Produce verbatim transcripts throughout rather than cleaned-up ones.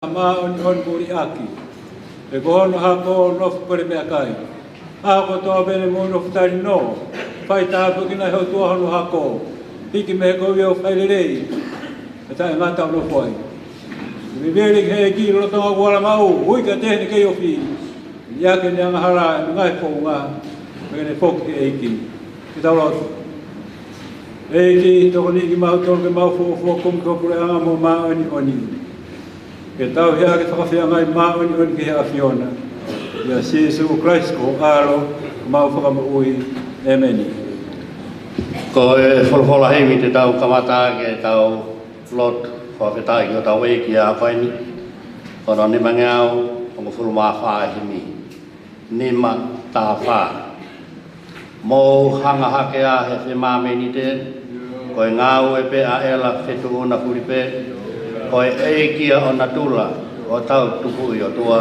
māʻoniʻoni mo liʻaki. He ko hono hako ʻoku nofo pē ʻi he meʻakai. ʻAho kotoa pē ʻene moʻui nofo talinoa. Fai tāpuekina ʻe he ʻOtua hono hako. Hiki mei he kovi ʻo fai lelei. ʻE taʻengata ʻo nofo ai. Vivili ki he ʻEiki lolotonga ʻoku ala maʻu. Ui kiate ia ʻoku ne kei ofi. Liʻaki ʻene angahala ʻi he ngaahi founga. Pea ke ne foki ki he ʻEiki. Ke tau lotu. ʻEiki, tokoniʻi kimautolu ke mau fuofua kumi ki ho puleʻanga mo māʻoniʻoni. Ke tau hea ke fakafeangai māʻoniʻoni ki he ʻAfiona. ʻIa Sīsū Kalaisi ko ho ʻAlo, mau Fakamoʻui. ʻĒmeni. Ko e folofola himi te tau kamata ke tau lotu fakafetaʻi ki hotau ʻEiki ʻi he ʻaho ko eni. Ko hono nimangeau hongofulu mā fā e himi. Nima taha fā. Mou hanga hake ā he femāmenite, ko e ngāue pē ʻa ʻEla Fetuʻuna Fulipe, ko e ʻEiki ʻa ʻo natula, ʻo tau tupu ʻi ʻOtua.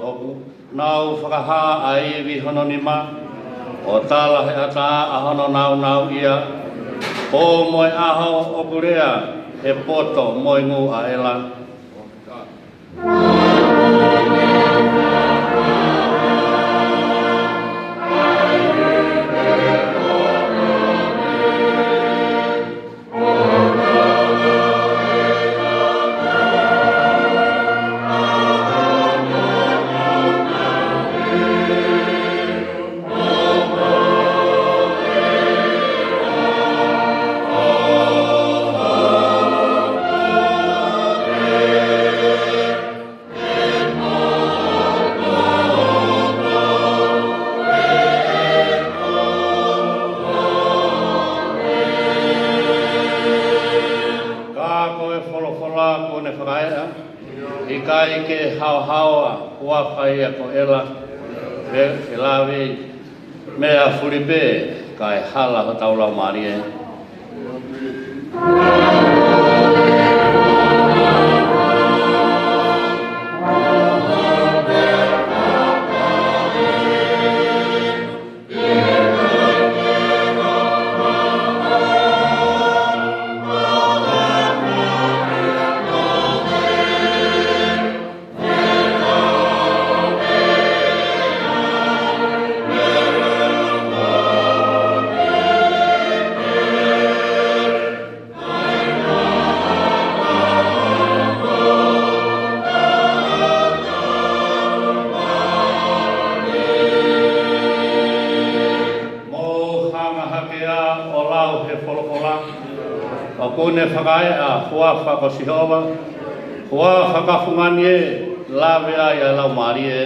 ʻOku nau fakahā ʻa e ivi hono nima, ʻo tala he ʻatā ʻa hono nāunauʻia, pō mo e ʻaho ʻoku lea he poto mo e ngū ʻa ʻEla. Ka ko e folofola kuo ne fakaeʻa, ʻikai ke haohaoa, ʻoku fai ia ko ʻEla, ke, ke lave meʻa Fulipe, kae hala hotau laumālie. Mou hanga hake ā ʻo lau he folofola. ʻOku ne fakaeʻa, huafa ko Sihova, huafa ka fungani ē, lave ai ʻa e laumālie.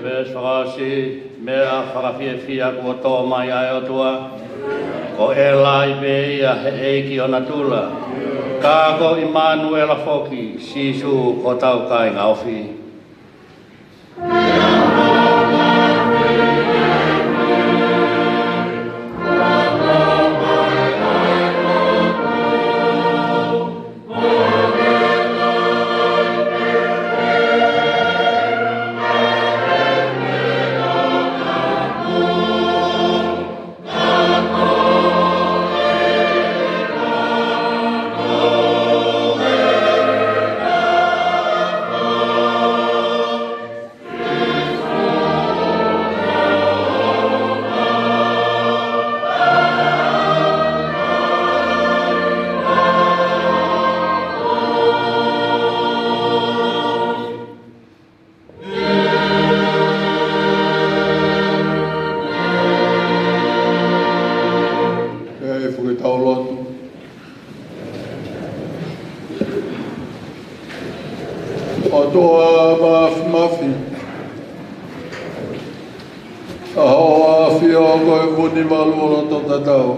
Veesi fakaʻosi. Meʻa fakafiefia kuo tō mai ʻa e ʻOtua. Ko ʻEla pē ia he ʻEiki ʻo natula. Ka ko ʻImanuela foki, Sīsū ko hotau kāinga ofi. lotu. ʻOtua Māfimafi, ʻa hoʻo ʻAfio ko e vunivalu ʻo e loto tatau.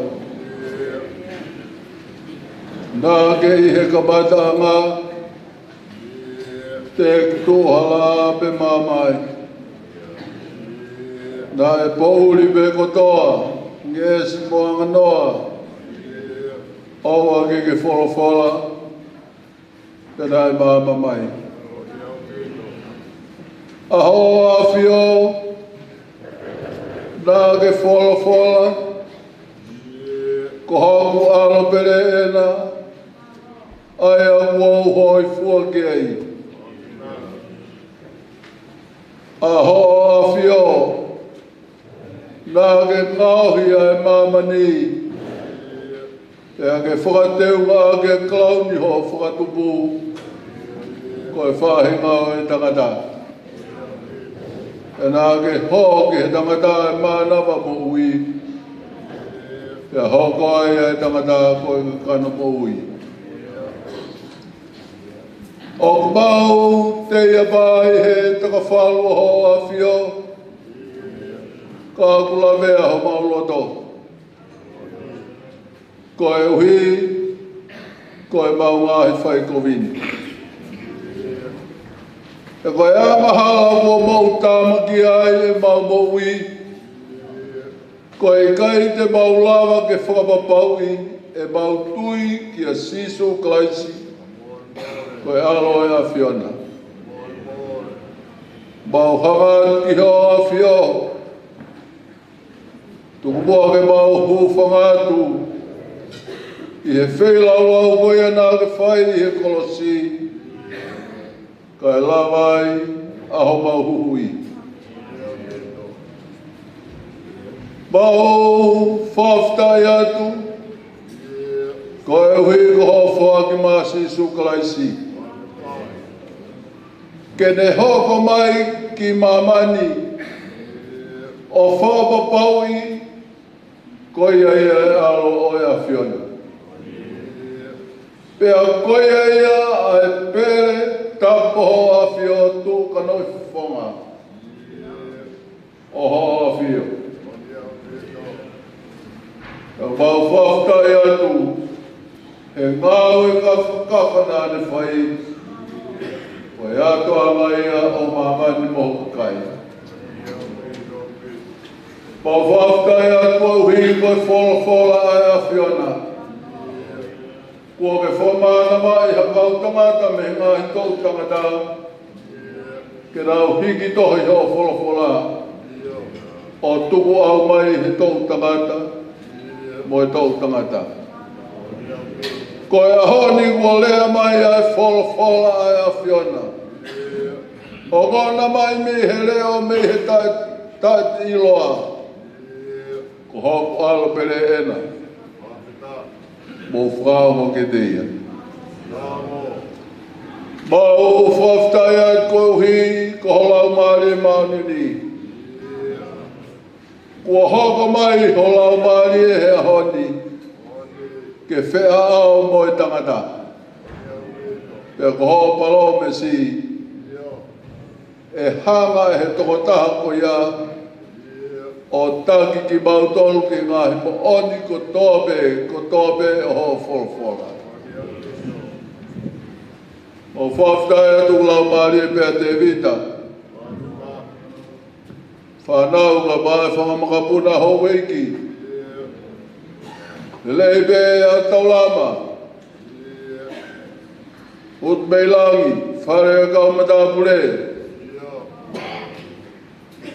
Naʻa ke ʻi he kamataʻanga, teʻeki tuʻu hala pe mamae. Naʻe poʻuli pē kotoa, ngeʻesi mo anganoa, ʻoua ke ke folofola, pea naʻe maama mai. ʻA hoʻo ʻAfio, naʻa ke folofola, ko hoku ʻAlo pele ena, ʻa ia kuo u hōifua ki ai. ʻA hoʻo ʻAfio, naʻa ke ngaohi ʻa e māmani, pea ke fakateunga ʻaki e kalauni hoʻo fakatupu, ko e faʻahinga ʻo e tangata. Pea naʻa ke hoko ki he tangata ʻa e mānava moʻui, pea hoko ai ʻa e tangata ko e kakano moʻui. ʻOku mau teiapā ʻi he takafalu ʻo hoʻo ʻAfio, ka ʻoku lavea homau loto, koeʻuhi ko ʻemau ngaahi faikovi ni. He ko e angahala kuo mau tāmaki ai ʻemau moʻui, ko e ʻikai te mau lava ke fakapapauʻi ʻemau tui kia Sīsū Kalaisi, ko e ʻAlo ʻo e ʻAfiona. Mau hanga atu ki hoʻo ʻAfio, tuku muʻa ke mau hūfanga atu ʻi he feilaulau ko ia naʻa ke fai ʻi he kolosi, kae lava ai ʻa homau huhuʻi. Mau fakafetaʻi atu, koeʻuhi ko hoʻo foaki mai ʻa Sīsū Kalaisi ke ne hoko mai ki māmani ʻo fakapapauʻi ko ia ia e ʻAlo ʻo e ʻAfiona. Pea ko ia ia ʻa e pele tapu ʻo hoʻo ʻAfio, tuʻu kanoʻifofonga ʻo hoʻo ʻAfio. Pea mau fakafetaʻi atu he ngāue fakafaifekau naʻa ne fai, ko e ʻatoʻanga ia ʻo māmani mo hoku kakai. Mau fakafetaʻi atu koeʻuhi ko e folofola ʻa e ʻAfiona, kuo ke fakamānava ʻi ha kau tangata mei he ngaahi toʻu tangata, ke nau hiki tohi hoʻo folofola, ʻo tukuʻau mai he toʻu tangata mo e toʻu tangata. Ko e ʻaho ni kuo lea mai ʻa e folofola ʻa e ʻAfiona, ʻo ongona mai mei he leʻo, mei he taʻe, taʻeʻiloa, ko hoku ʻAlo pele ena. Mou fakaongo kiate ia. Mau fakafetaʻi atu koeʻuhi ko ho Laumālie Māʻoniʻoni, kuo hoko mai ho Laumālie he ʻaho ni ke feʻao mo e tangata. Pea ko hoʻo palōmesi, ʻe hanga ʻe he tokotaha ko ia ʻo taki kimautolu ki he ngaahi moʻoni kotoa pē, kotoa pē ʻo hoʻo folofola. Mau fakafetaʻi atu, Laumālie pē ʻa Tēvita, fānau, kae ʻumaʻā e fanga makapuna, houʻeiki. Lelei pē ʻa Taulama, ʻUtumeilangi, fale ʻo e kau matāpule.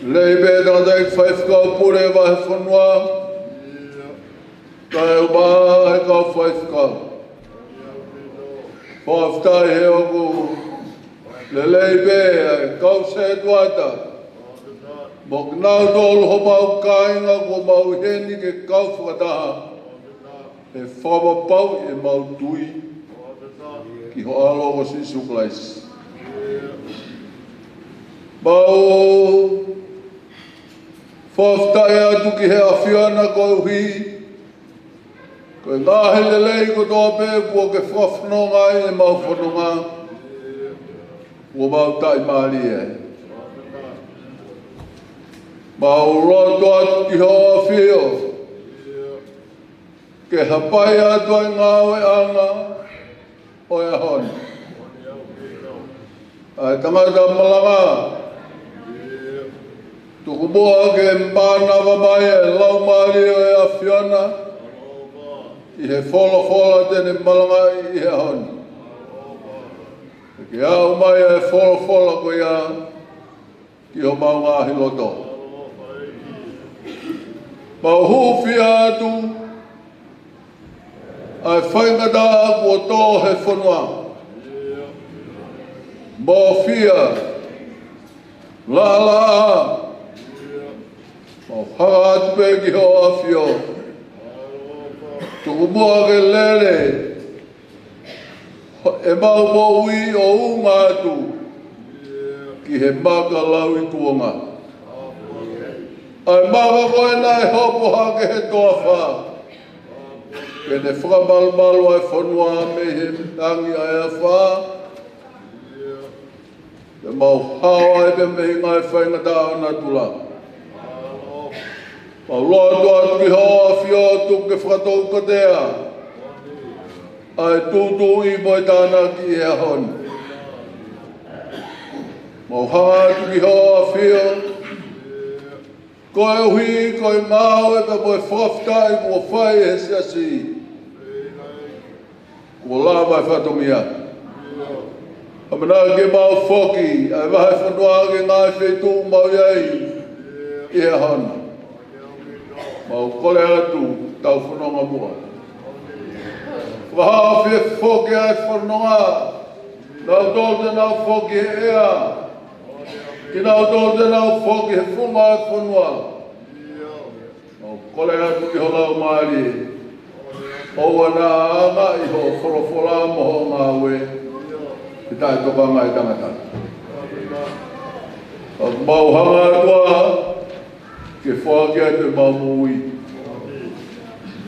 Lelei pē tangataʻeiki faifekau pule vahefonua, kae ʻumaʻā e kau faifekau. Fakafetaʻi he ʻoku lelei pē ʻa e kau sētuata, mo kinautolu homau kāinga kuo mau ʻi heni ke kau fakataha he fakapapauʻi ʻemau tui ki ho ʻAlo ko Sīsū Kalaisi. Mau fakafetaʻi atu ki he ʻAfiona koeʻuhi Ko e ngaahi lelei kotoa pē kuo ke fakafononga ai ʻemau fononga, kuo mau taʻimālie ai. Mau lotu atu ki hoʻo ʻAfio ke hapai atu ʻa e ngāueʻanga ʻo e ʻaho ni. ʻA e tangata malanga, tuku muʻa ke mānava mai e Laumālie ʻo e ʻAfiona ʻi he folofola te ne malangaʻi ʻi he ʻaho ni. Ke aʻu mai e folofola ko ia ki homau ngaahi loto. Mau hūfia atu ʻa e faingataʻa kuo tō he fonua. Mofia, laʻalaʻā, mau hanga atu pē ki hoʻo ʻAfio. Tuku muʻa ke lele ʻemau moʻui ʻo unga atu ki he maka lauikuonga. ʻA e maka ko ē naʻe hopo hake he toafa, ke ne fakamalumalu ʻa e fonua mei he tangi ʻa e afā. Ke mau hao ai pē mei he ngaahi faingataʻa ʻo natula. Mau lotu atu ki hoʻo ʻAfio tuku ke fakatoukatea ʻa e tuʻutuʻuni mo e tānaki ʻi he ʻaho ni. Mau hanga atu ki hoʻo ʻAfio, koeʻuhi ko e ngāue pea mo e fakafetaʻi kuo fai ʻe he siasi, kuo lava e fatongia. ʻAmanaki ke mau foki ʻa e vahefonua ki he ngaahi feituʻu mau ʻi ai ʻi he ʻaho ni. Mau kole atu, tau fononga muʻa. Fakahaofi e foki ʻa e fononga, kinautolu te nau foki he ʻea, kinautolu te nau foki he funga ʻo e fonua. Mau kole atu ki ho Laumālie, ʻoua naʻa angaʻi hoʻo folofola mo hoʻo ngāue ki he taʻetokanga ʻa e tangata. Mau hanga atu ā ke foaki atu ʻemau moʻui.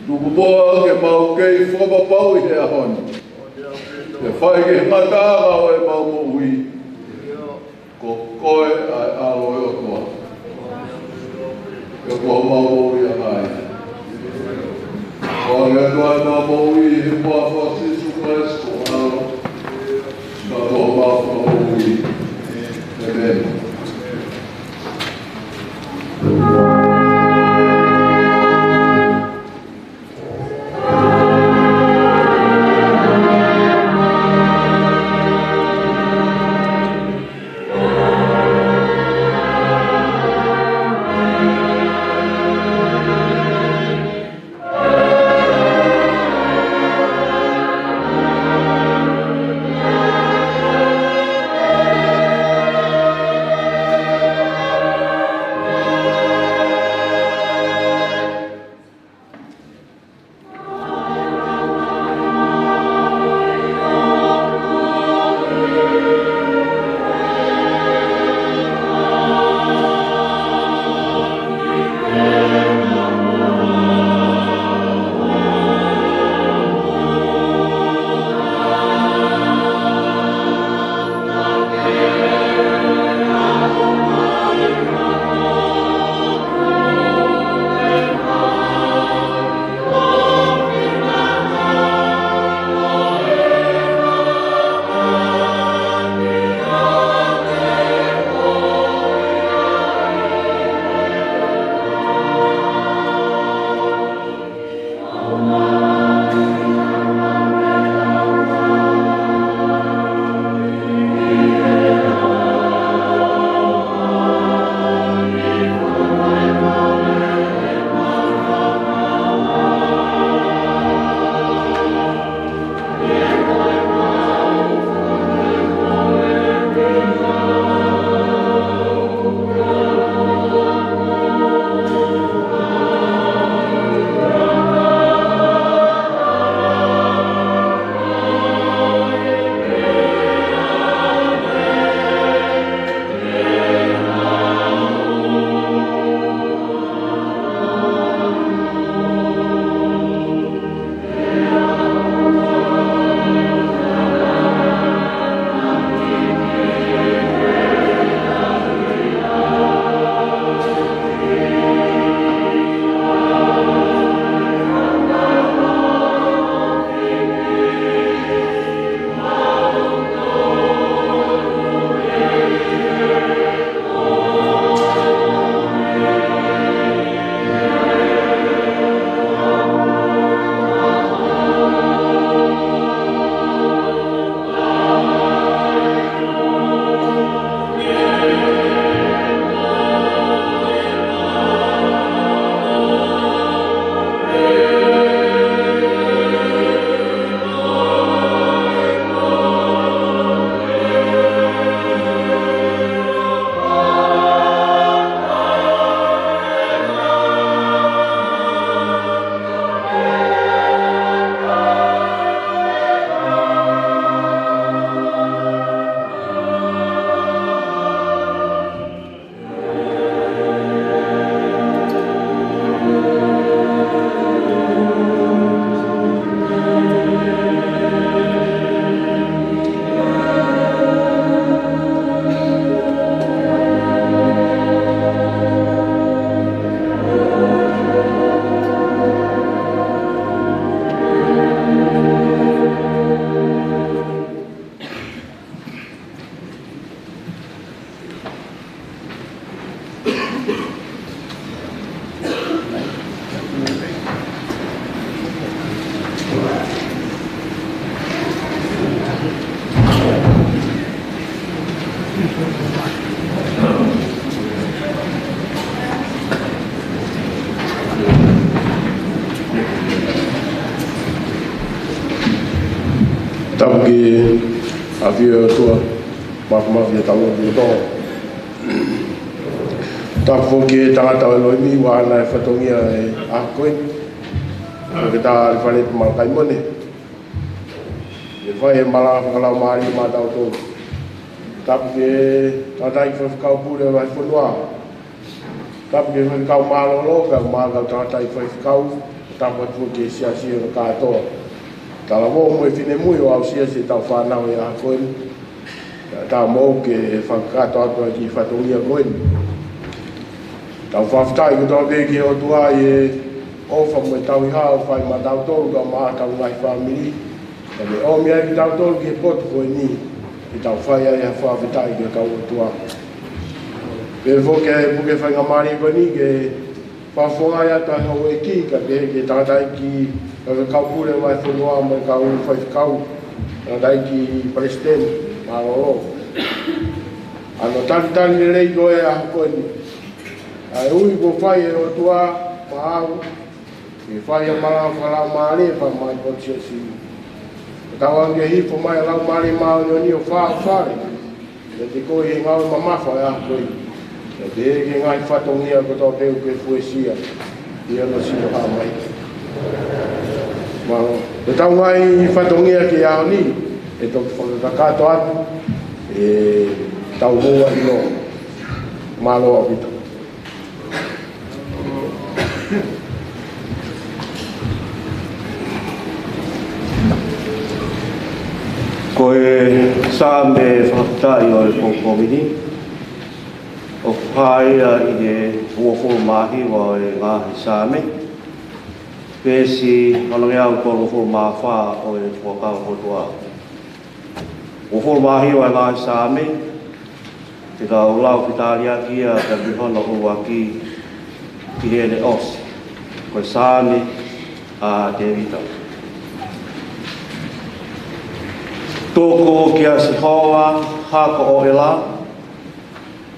Tuku muʻa ke mau kei fakapapauʻi he ʻaho ni, ke fai ki he ngataʻanga ʻo ʻemau moʻui, ko koe ʻa e ʻAlo ʻo e ʻOtua. Pea ko homau moʻui ʻa e ngaahi. Ko e ʻOtua ʻemau moʻui, ʻi he huafa ʻo Sīsū Kalaisi ko ho ʻAlo, pea ko homau Fakamoʻui. ʻĒmeni. Tapu ki he ʻafio ʻo e ʻOtua, mafimafi ʻa e tau ʻi loto. Tapu foki ki he tangata ʻo e Loimi, ʻoku ʻi ai ʻene fatongia ʻi he ʻaho ko eni. Ko e tangata ʻi he fale ʻi Malakai Mone. ʻE fai e malanga fakalaumālie maʻatautolu. Tapu ki he tangataʻeiki faifekau pule ʻo e vahefonua. Tapu ki he faifekau mālōlō, kae ʻumaʻā e kau tangataʻeiki faifekau, tapu atu ki he siasi ʻo e kātoa. Talavou mo e finemui ʻo aʻusia siʻetau fānau he ʻaho ko eni. Kae ʻatā moʻoku ke fakakakato atu ʻa e kiʻi fatongia ko eni. Tau fakafetaʻi kotoa pē ki he ʻOtua ʻi he ʻofa mo e tauhi ʻoku fai maʻatautolu kae ʻumaʻā ʻetau ngaahi fāmili. Kae ʻomi ai kitautolu ki he potu ko eni, ke tau fai ai ha fakafetaʻi ki he kau ʻOtua. Pehē foki ʻa e puke faingamālie ko eni ke fakafofongaʻi atu ʻa e houʻeiki, kae pehē ki he tangataʻeiki faifekau pule ʻo e vahefonua mo e kau faifekau, tangataʻeiki palesiteni mālōlō. ʻA hono talitali lelei ko ē ʻa e ʻaho ko eni. ʻA e ui kuo fai ʻe he ʻOtua maʻau, ke fai ʻa e malanga fakalaumālie pea mo e potu siasi. Ko e tauange ke hifo mai ʻa e Laumālie Māʻoniʻoni ʻo fāʻofale ʻiate koe ʻi he ngāue mamafa ʻo e ʻaho ko eni. Kae pehē ki he ngaahi fatongia kotoa pē ʻoku ke fuesia ʻi hono sino hā mai. Mālō. Ko ʻetau ngaahi fatongia ki he ʻaho ni, ʻe toki fakakakato atu ʻe he tau houa ʻi loto. Mālō ʻaupito. Ko e Saame fakafetaʻi ʻo e pongipongi ni, ʻoku hā ia ʻi he uofulu mā hiva ʻo e ngaahi Saame, peesi onongeau tolungofulu mā fā ʻo e Fuakava Motuʻa. Uofulu mā hiva ʻo e ngaahi Saame, te tau lau fetaliaki ia pea mei hono ʻuluaki ki heʻene ʻosi. Ko e Saame ʻa Tēvita. Tuku kia Sihova hako ʻo ʻEla,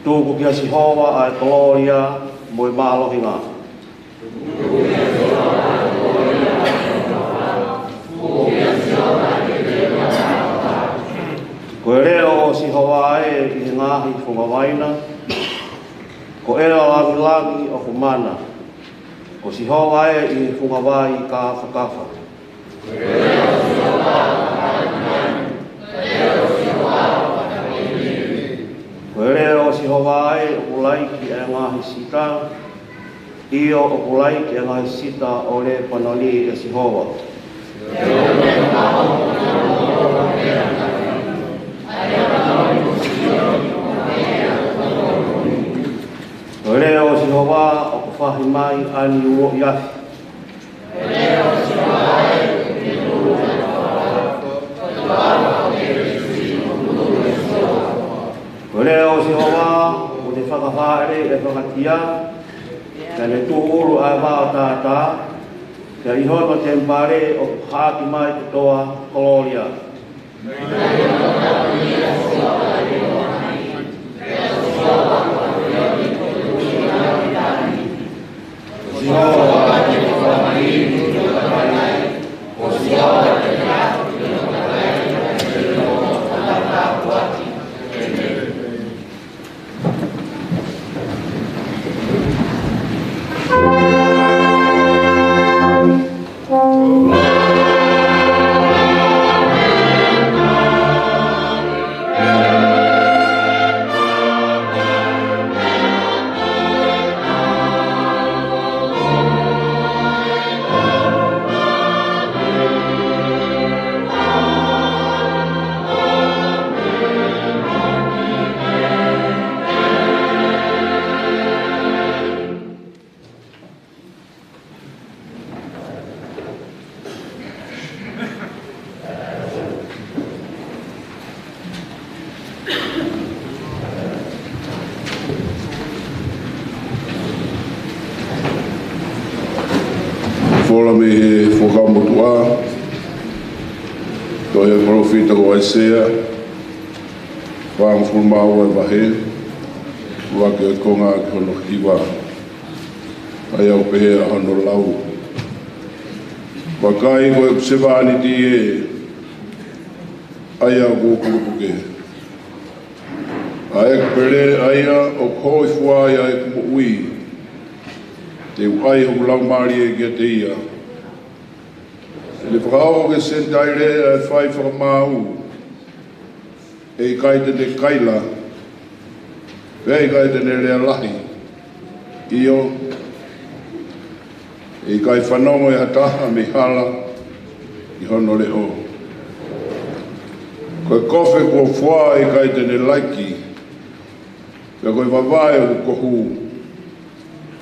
tuku kia Sihova ʻa e kolōlia mo e mālohinga. Ko e leʻo ʻo Sihova ē ʻi he ngaahi funga vai na, ko ʻEla langilangi ʻoku mana. Ko Sihova ē ʻi he funga vai kāfakafa. Ko e leʻo ʻo Sihova ē ʻoku laiki ʻa e ngaahi sita, ʻio, ʻoku laiki ʻa e ngaahi sita ʻo Lēpanoni ʻe Sihova. Ko e leʻo ʻo Sihova ʻoku fahi mai ʻa e uloʻi afi. Ko e leʻo ʻo Sihova ʻoku ne fakafāʻeleʻi ʻa e fakatia, pea ne tūʻulu ʻa e vao tātā, pea ʻi hono temipale ʻoku haʻaki mai kotoa kolōlia. Fola mei he Fuakava Motuʻa, tohi ʻa e palōfita ko ʻAisea, fāngofulu mā ua ʻa e vahe, ʻuluaki ʻa e konga ki hono hiva. ʻA ia ʻoku pehē ʻa hono lau. Vakai, ko ʻeku sevāniti ē, ʻa ia ʻoku ou pukepuke. ʻA ʻeku pele ʻa ia ʻoku hōifua ai ʻa ʻeku moʻui, te u ʻai hoku laumālie kiate ia. Te ne fakaongo ki he Senitaile ʻa e fai fakamaau, ʻe ʻikai te ne kaila, pea ʻe ʻikai te ne lea lahi. ʻIo, ʻe ʻikai fanongo ʻe ha taha mei hala ki hono leʻo. Ko e kofe kuo foa ʻe ʻikai te ne laiki, pea ko e vavae ʻoku kohu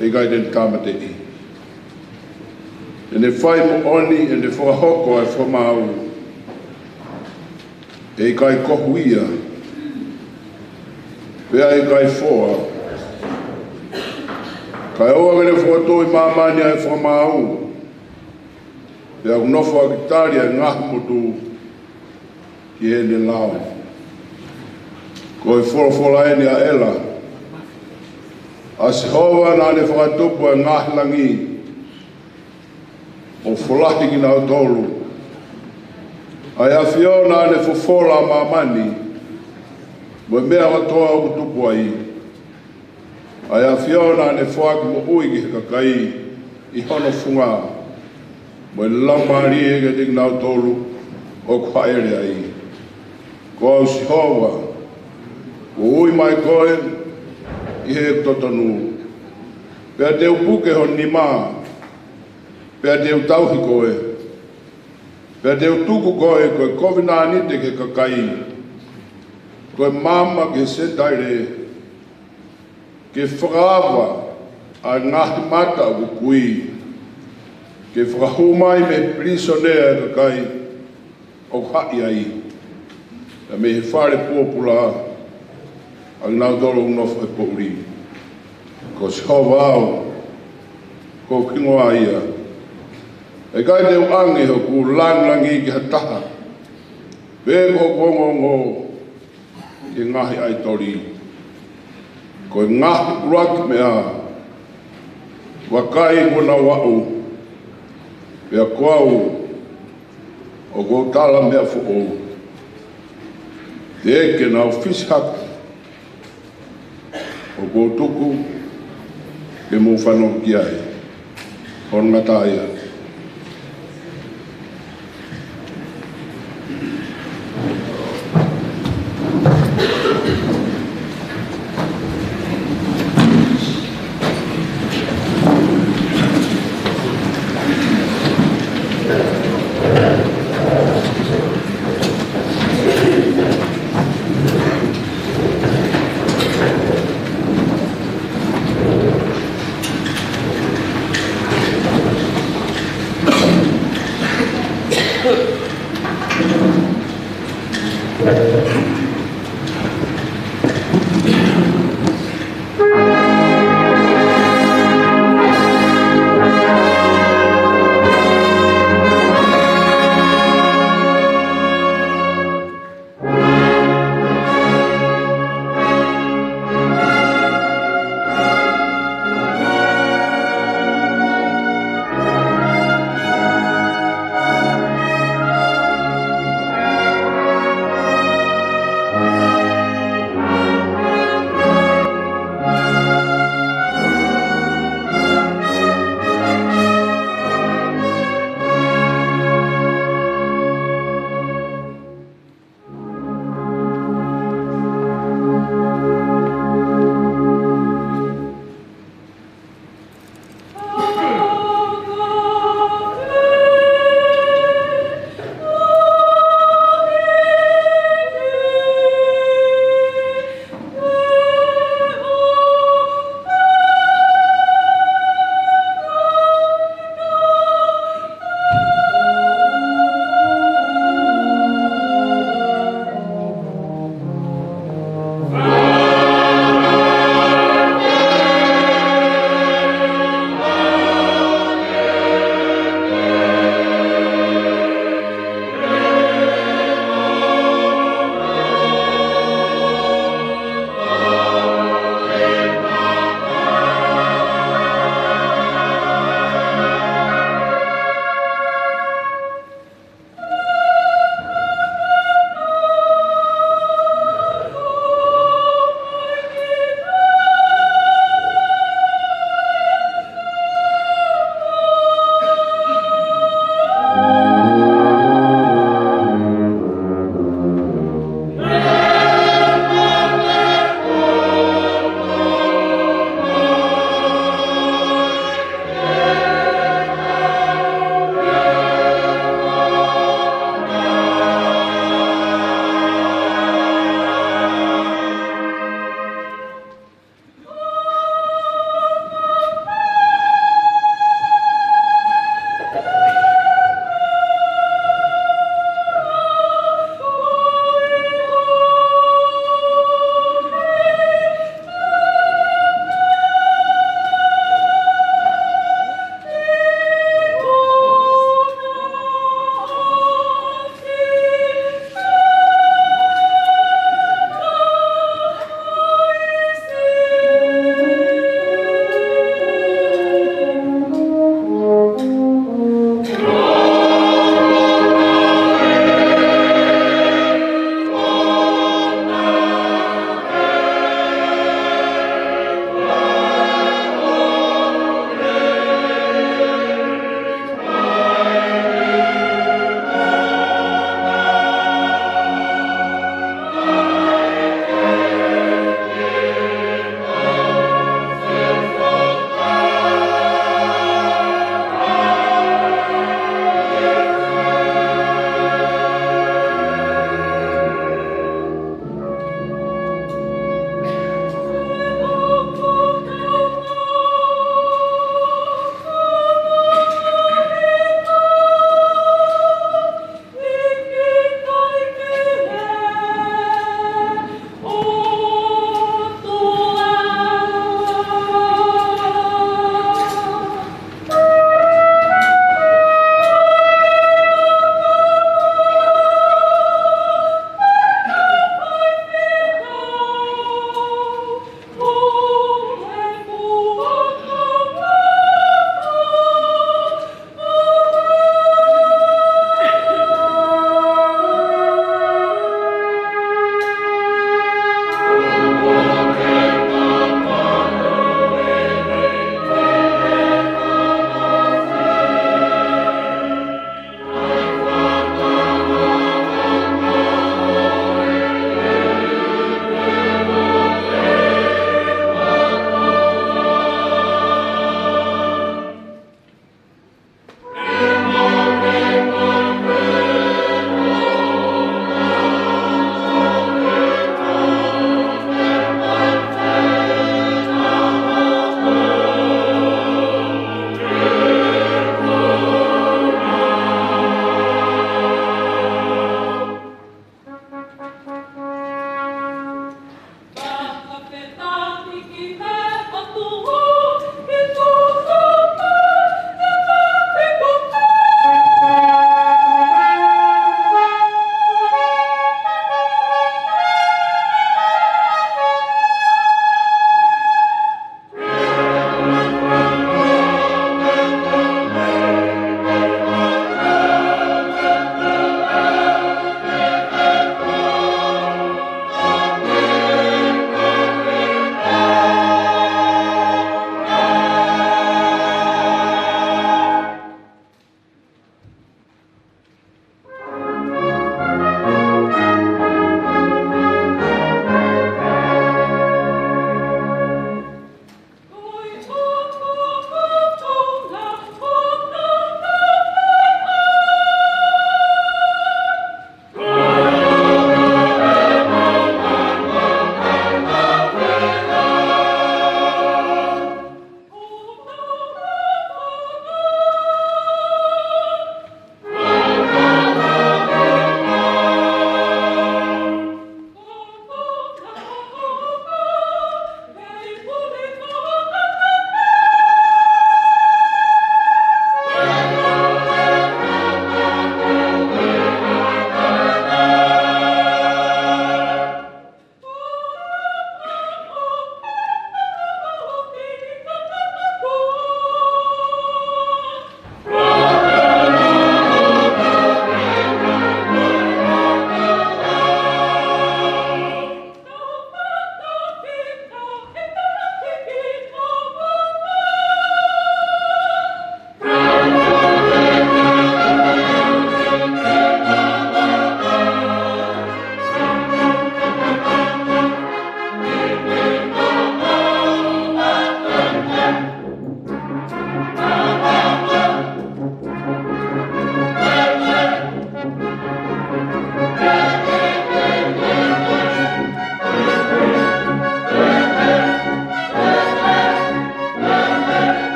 ʻe ʻikai te ne tāmateʻi. Te ne fai moʻoni ʻene fakahoko ʻa e fakamaau, ʻe ʻikai kohu ia, pea ʻe ʻikai foa. Kae ʻoua ke ne fokotuʻu ʻi māmani ʻa e fakamaau, pea ʻoku nofo ʻaki tali ʻa e ngaahi motu ki heʻene lao. Ko e folofola eni ʻa ʻEla. ʻA Sihova naʻa ne fakatupu ʻa e ngaahi langi, ʻo folahi kinautolu. ʻA e ʻAfio naʻa ne fofola ʻa māmani, mo e meʻa kotoa ʻoku tupu ai. ʻA e ʻAfio naʻa ne foaki moʻui ki he kakai ʻi hono funga, mo e laumālie kiate kinautolu ʻoku haʻele ai. Ko au Sihova, kuo ui mai koe ʻi heʻeku totonu, pea te u puke ho nima, pea te u tauhi koe, pea te u tuku koe ko e kovinānite ki he kakai, ko e maama ki he Senitaile, ke fakaava ʻa e ngaahi mata ʻoku kui, ke fakahū mai mei he pilīsone ʻa e kakai ʻoku haʻi ai, pea mei he fale pōpula ʻa kinautolu ʻoku nofo he poʻuli. Ko Sihova au, ko hoku hingoa ia. ʻE ʻikai te u ʻange hoku langilangi ki ha taha, pe ko hoku ongoongo ki he ngaahi ʻaitoli. Ko e ngaahi ʻuluaki meʻa, vakai, kuo nau aʻu, pea ko au, ʻoku ou tala meʻa foʻou. Teʻeki ke nau fisi hake, ʻoku ou tuku ke mou fanongo ki ai. Hono ngata ia.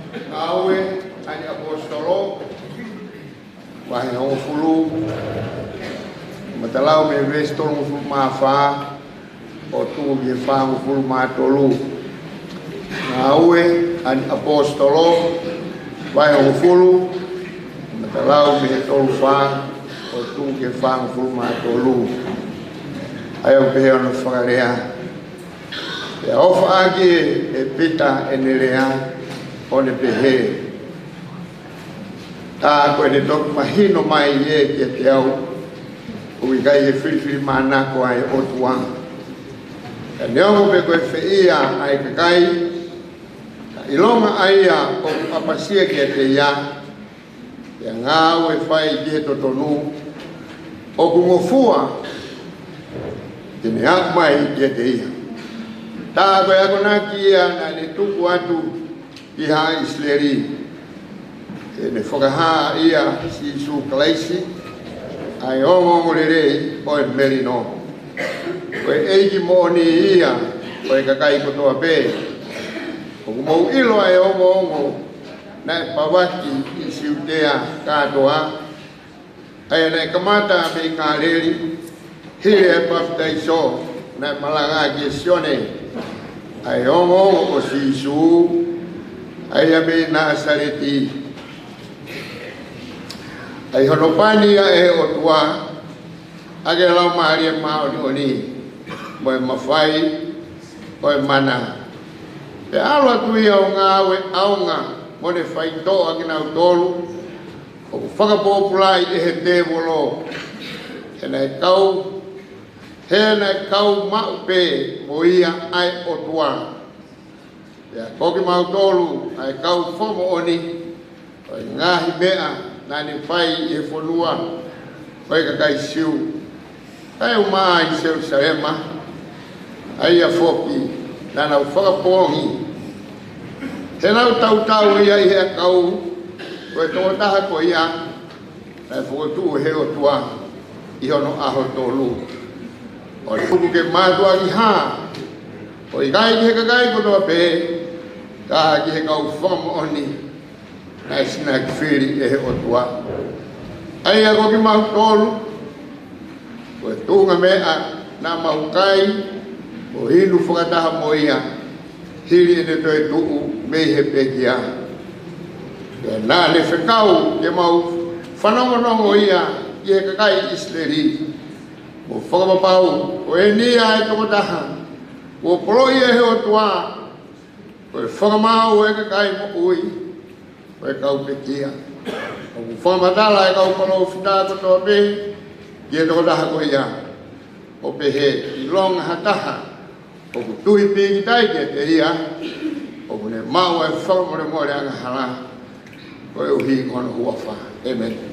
Ngāue ʻa e ʻAposetolo, vahe hongofulu, matalau mei he veesi tolungofulu mā fā ʻo tuʻu ki he fāngofulu mā tolu. Ngāue ʻa e ʻAposetolo, vahe hongofulu, matalau mei he tolu fā ʻo tuʻu ki he fāngofulu mā tolu. ʻA ia ʻoku pehē hono fakalea: Pea ʻofaʻaki ʻe Pita ʻene lea, ʻo ne pehē, Tā ko ʻene toki mahino mai ē kiate au ʻoku ʻikai ke filifilimānako ʻa e ʻOtua. Ka neongo pe ko e feʻia ʻa e kakai, ka ʻilonga ʻa ia ʻoku ʻapasia kiate ia, pea ngāue fai ki he totonu, ʻoku ngofua ke ne aʻu mai kiate ia. Tā ko e akonaki ia naʻa ne tuku atu ki haʻa ʻIsileli, ke ne fakahā ʻia Sīsū Kalaisi ʻa e ongoongolelei ʻo e melino. Ko e ʻEiki moʻoni ia ʻo e kakai kotoa pē. ʻOku mou ʻilo ʻa e ongoongo naʻe pavaki ʻi Siutea kātoa, ʻa ia naʻe kamata mei Kāleli, hili ʻa e papitaiso naʻe malanga ʻaki ʻe Sione, ʻa e ongoongo ʻo Sīsū, ʻa ia mei Nāsaleti, ʻa ia hono pani ʻa e ʻOtua ʻaki ʻa e Laumālie Māʻoniʻoni mo e mafai ʻo e mana. Pea ʻalu atu ia ʻo ngāue ʻaonga mo ne faitoʻo ʻa kinautolu ʻoku fakapōpulaʻi ʻe he tēvolo, he naʻe kau, he naʻe kau maʻu pē mo ia ʻa e ʻOtua. Pea ko kimautolu ʻa e kau fakamoʻoni ʻo e ngaahi meʻa naʻa ne fai ʻi he fonua ʻo e kakai Siu, kae ʻumaʻā ʻi Selusalema, ʻa ia foki naʻa nau fakapoongi, he naʻa nau tautau ia ʻi he ʻakau, ko e tokotaha ko ia naʻe fokotuʻu ʻe he ʻOtua ʻi hono ʻaho tolu, ʻo ne tuku ke mātuʻaki hā, ʻo ʻikai ki he kakai kotoa pē, ka ki he kau fakamoʻoni naʻe sinaki fili ʻe he ʻOtua. ʻA ia ko kimautolu, ko e tuʻunga meʻa naʻa mau kai ʻo inu fakataha mo ia hili ʻene toetuʻu mei he pekia. Pea naʻa ne fekau ke mau fanongonongo ia ki he kakai ʻIsileli, mo fakapapau ko eni ʻa e tokotaha kuo poloʻi ʻe he ʻOtua, ko e fakamaau ʻo e kakai moʻui, ko e kau pekia. ʻOku fakamatala ʻe he kau palōfita kotoa pē ki he tokotaha ko ia, ʻo pehē, ʻilonga ha taha ʻoku tui pīkitai kiate ia, ʻoku ne maʻu ʻa e fakamolemole angahala koeʻuhi ko hono huafa. ʻĒmeni.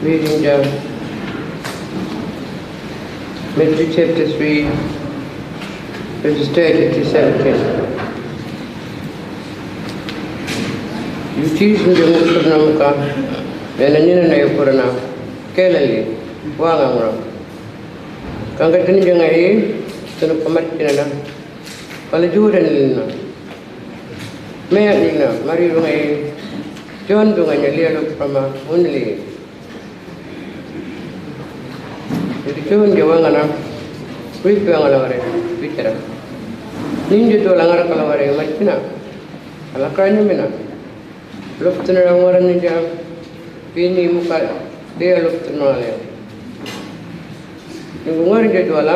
Reading the Matthew chapter three, verses thirty to seventeen. ʻI he ʻiunga ʻo e ʻaho ni, naʻe ʻi ai ha nina naʻe ʻi ʻolunga, Keleli, Vānanga. Ka ʻi he taimi naʻe ʻi ai e tunu pea mate kinana, pea lea atu e nina: Meʻa nina, mali ʻi he ʻaho ni, Sione Tuʻunga ʻi he lea ʻa e ʻOtua mo ʻene lea. Pea ko Sione ʻi he vānanga, ui pē ʻa e ngaahi lea, Pitela. Naʻe ʻi ai e tuʻa ʻi he ngaahi lea, mali kina, ʻa e lea ko eni mena. Loputuna ʻa e ngaahi lea ni ia, pini muka, lea loputuna lea. Naʻe ngaahi lea ʻi he tuʻa, ʻa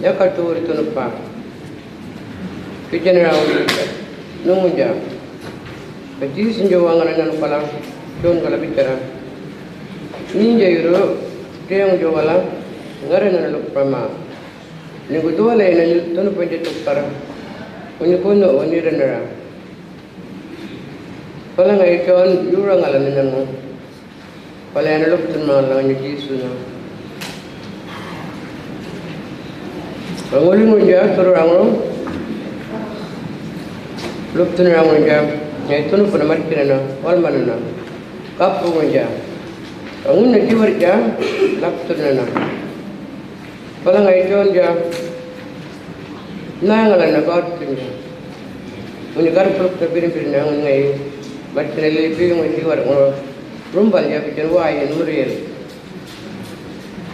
e kau tūʻuta tunu pea. Pitela ʻa e ʻuluaki, nonga ia. Pea ko Sīsū ʻi he vānanga naʻa ne pehē, Sione ko e lea Pitela. Naʻe ʻi ai e ʻuluaki, Sione ʻi he vānanga, ngaahi lea naʻa ne lea pea mā. Naʻe tuʻu leva ʻene tunu pea ʻi he tuʻa, ʻo ne kona ʻo ne lea. Pea lea ange ʻe Sione, ʻuluaki ngaahi lea naʻa ne lea. Pea lea ʻene loputuna lea ʻa Sīsū na. Pea ngoli mo ia, turu ango. Loputuna ango ia, ʻi he tunu pea mate kinana, ʻalu mei ai na. Kapu mo ia. Pea nguna ki wari ia, loputuna na. Pea lea ange ʻe Sione ia, naʻe ngaahi lea naʻe pehē atu ia. ʻO ne kara puluta piri piri naʻe ngaahi, mate kina lelei pē ngaahi ʻi wari ngaahi. Rumba ia pē ʻi he vā ʻi he numeriel.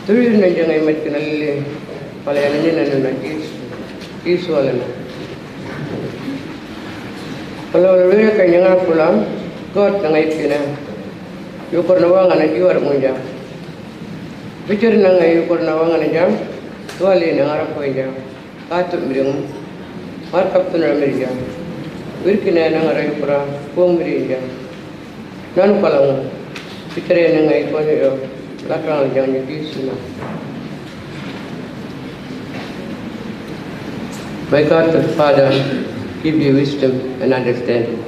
Turu naʻe ngaahi mate kina lelei, pea lea ʻene nina naʻa ne kis, kis wale na. Pea lea ʻo lea ka ʻi he ngaahi kula, ko e ngaahi pina. ʻI he ʻoku ne vānanga ʻi wari ngaahi ia. Pitela naʻe ʻi he ʻoku ne vānanga ia, tuʻa lea naʻe ngara ko ia. Kato miringu. Marka puna miringu. Viriki naʻe ngara ʻi kura, pō miringu. Nanu kalamu. Pitela naʻe ʻi he ʻoku ne ʻio. Laka ia ni Sīsū na. May God the Father give you wisdom and understanding.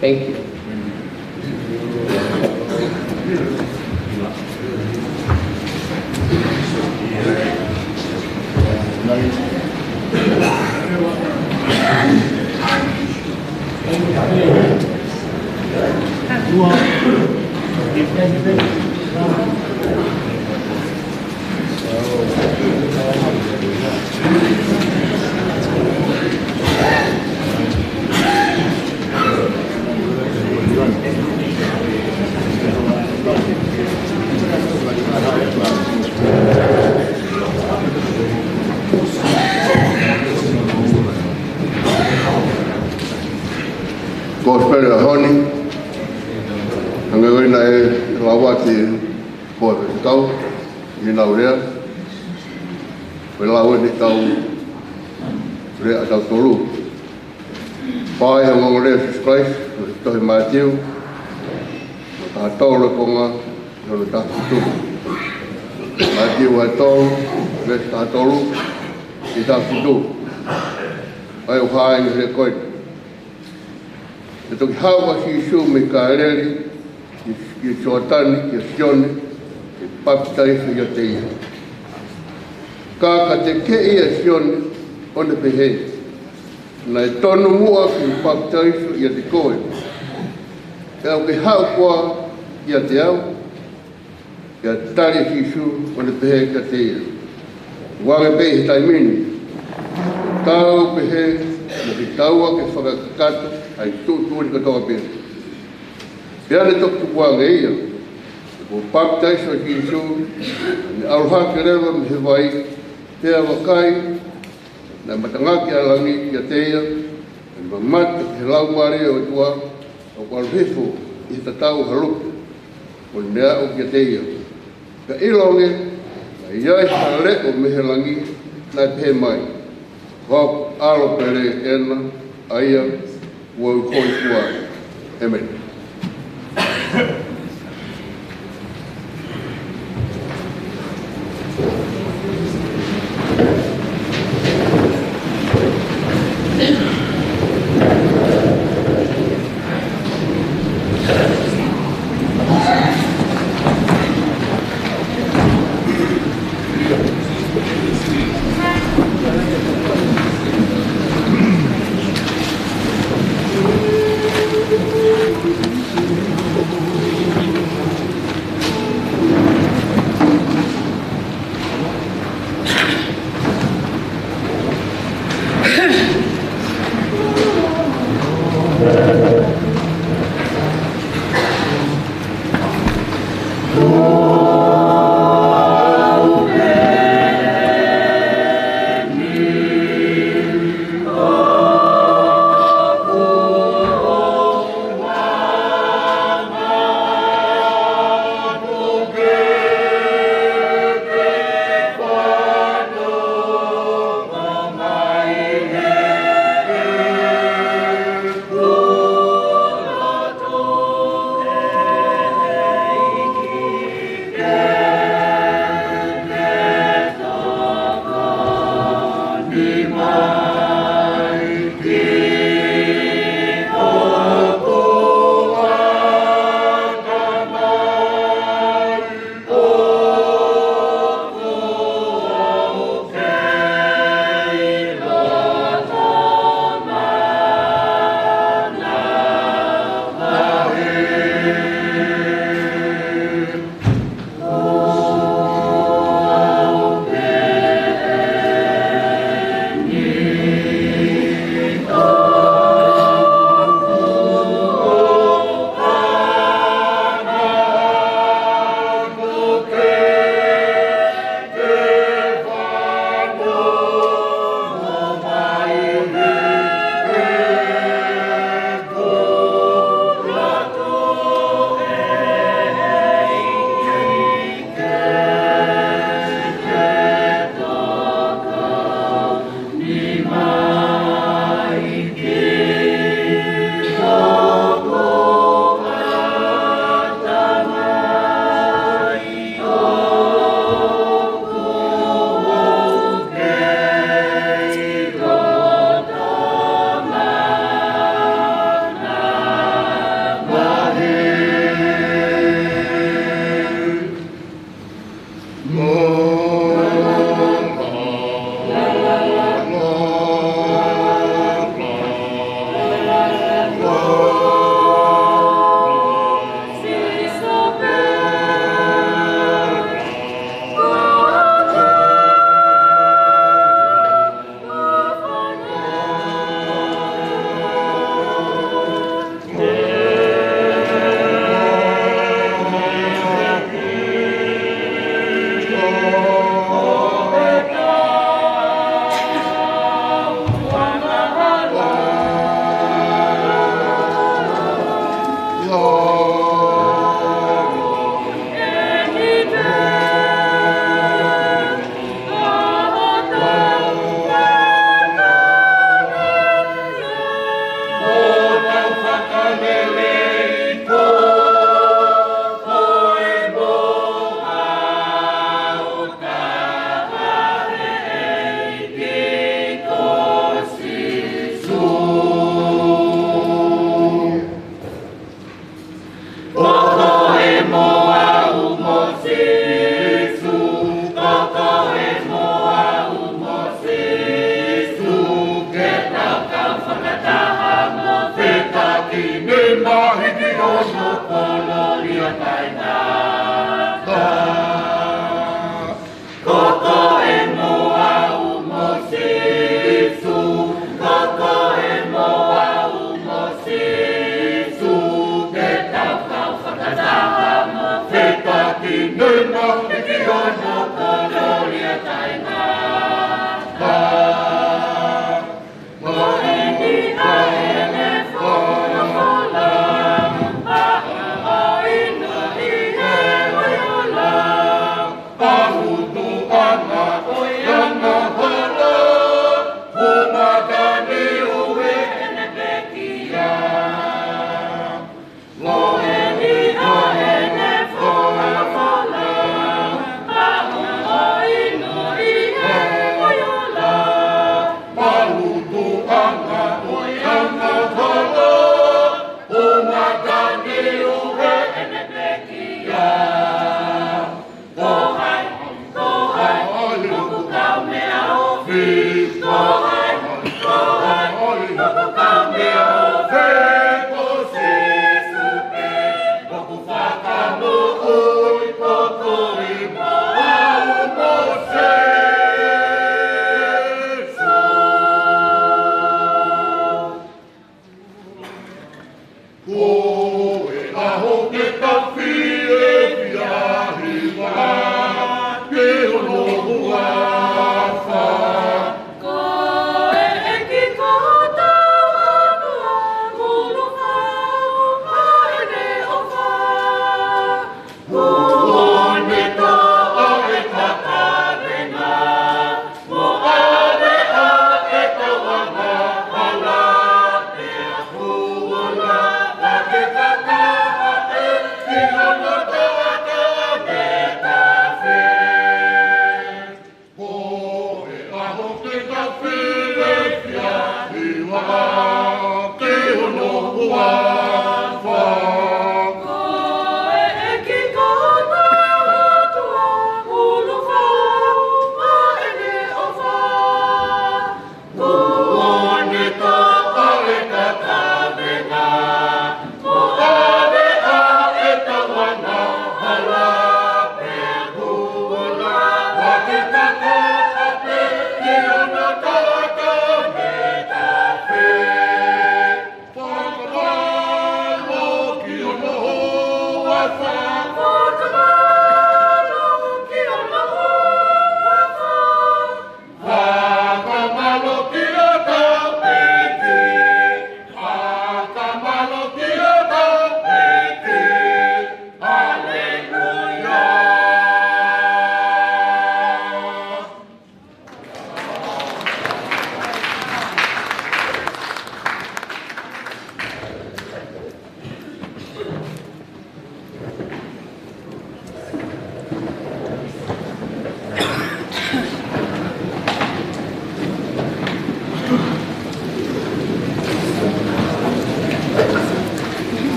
Thank you. Kosipeli ʻo e ʻaho ni, hangē ko ia naʻe lau atu ʻe he kau faifekau ʻi heʻenau lea, ko e lau ʻe he kau lea ʻa tautolu. Pea ʻi he ongoongolelei ʻa Sīsū Kalaisi, ʻi he tohi Mātiu, ʻi he taha tolu ʻo e konga, ʻi he taha fitu. Mātiu vahe tolu, veesi taha tolu ki he taha fitu. ʻA ia ʻoku hā ʻi he lea ko eni. Pea toki haʻu ʻa Sīsū mei Kāleli ki, ki Sioatani kia Sione, ke papitaiso ʻiate ia. Ka ka tekeʻi ʻa Sione, ʻo ne pehē, Naʻe tonu muʻa ke u papitaiso ʻiate koe, pea ʻoku ke haʻu koā ʻiate au? Pea tali ʻe Sīsū, ʻo ne pehē kiate ia, Ua ange pē ʻi he taimi ni, tau pehē, mo ke taua ke fakakakato ʻa e tuʻutuʻuni kotoa pē. Pea ne toki tukuange ia, kuo papitaiso ʻa Sīsū, ne ʻalu hake leva mei he vai, pea vakai, naʻe matangaki ʻa langi kiate ia, pea ne mamata ki he Laumālie ʻo e ʻOtua, ʻoku ʻalu hifo ʻi he tatau ʻo ha lupe, ʻo ne aʻu kiate ia. Pea ʻiloange, naʻe ʻi ai ha leʻo mei he langi, naʻe pehē mai, Ko hoku ʻAlo pele ʻena, ʻa ia kuo u hōifua ai. ʻĒmeni.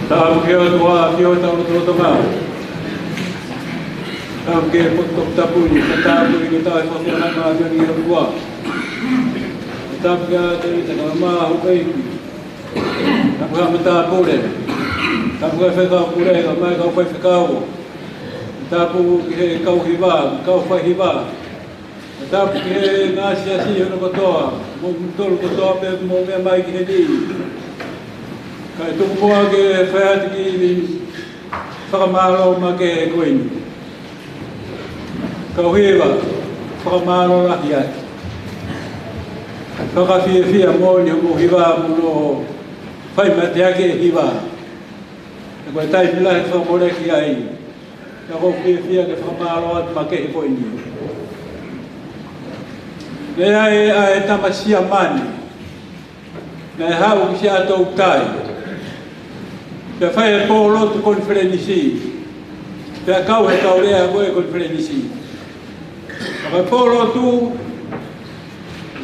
Tapu ki he ʻOtua, ki hotau lotolotonga. Tapu ki he potu toputapu ni, ka tapu ki he tau e fafanga ma ʻa e ʻOtua. Tapu ki he ʻa te i te ka ma hu ʻEiki. Tapu ki he matāpule. Tapu ki he fekau pule, ka mai kau faifekau. Tapu ki he kau hiva, kau faihiva. Tapu ki he ngaahi siasi hono kotoa, mo mutolu kotoa pē mo meʻa mai ki heni. Kae tuku muʻa ke fai atu ki he fakamālō makehe ko eni. Kau hiva, fakamālō lahi atu. Fakafiefia moʻoni hoʻomou hiva mo hono fai mateaki e hiva. He ko e taimi lahi fakamoleki ai. Ka ʻoku ou fiefia ke fakamālō atu makehe ko eni. Naʻe ʻi ai ʻa e tama Siamane naʻe haʻu ki Siaʻatoutai. Pea fai e pōlotu konifelenisi. Pea kau he kau lea ko e konifelenisi. Ka ko e pōlotu,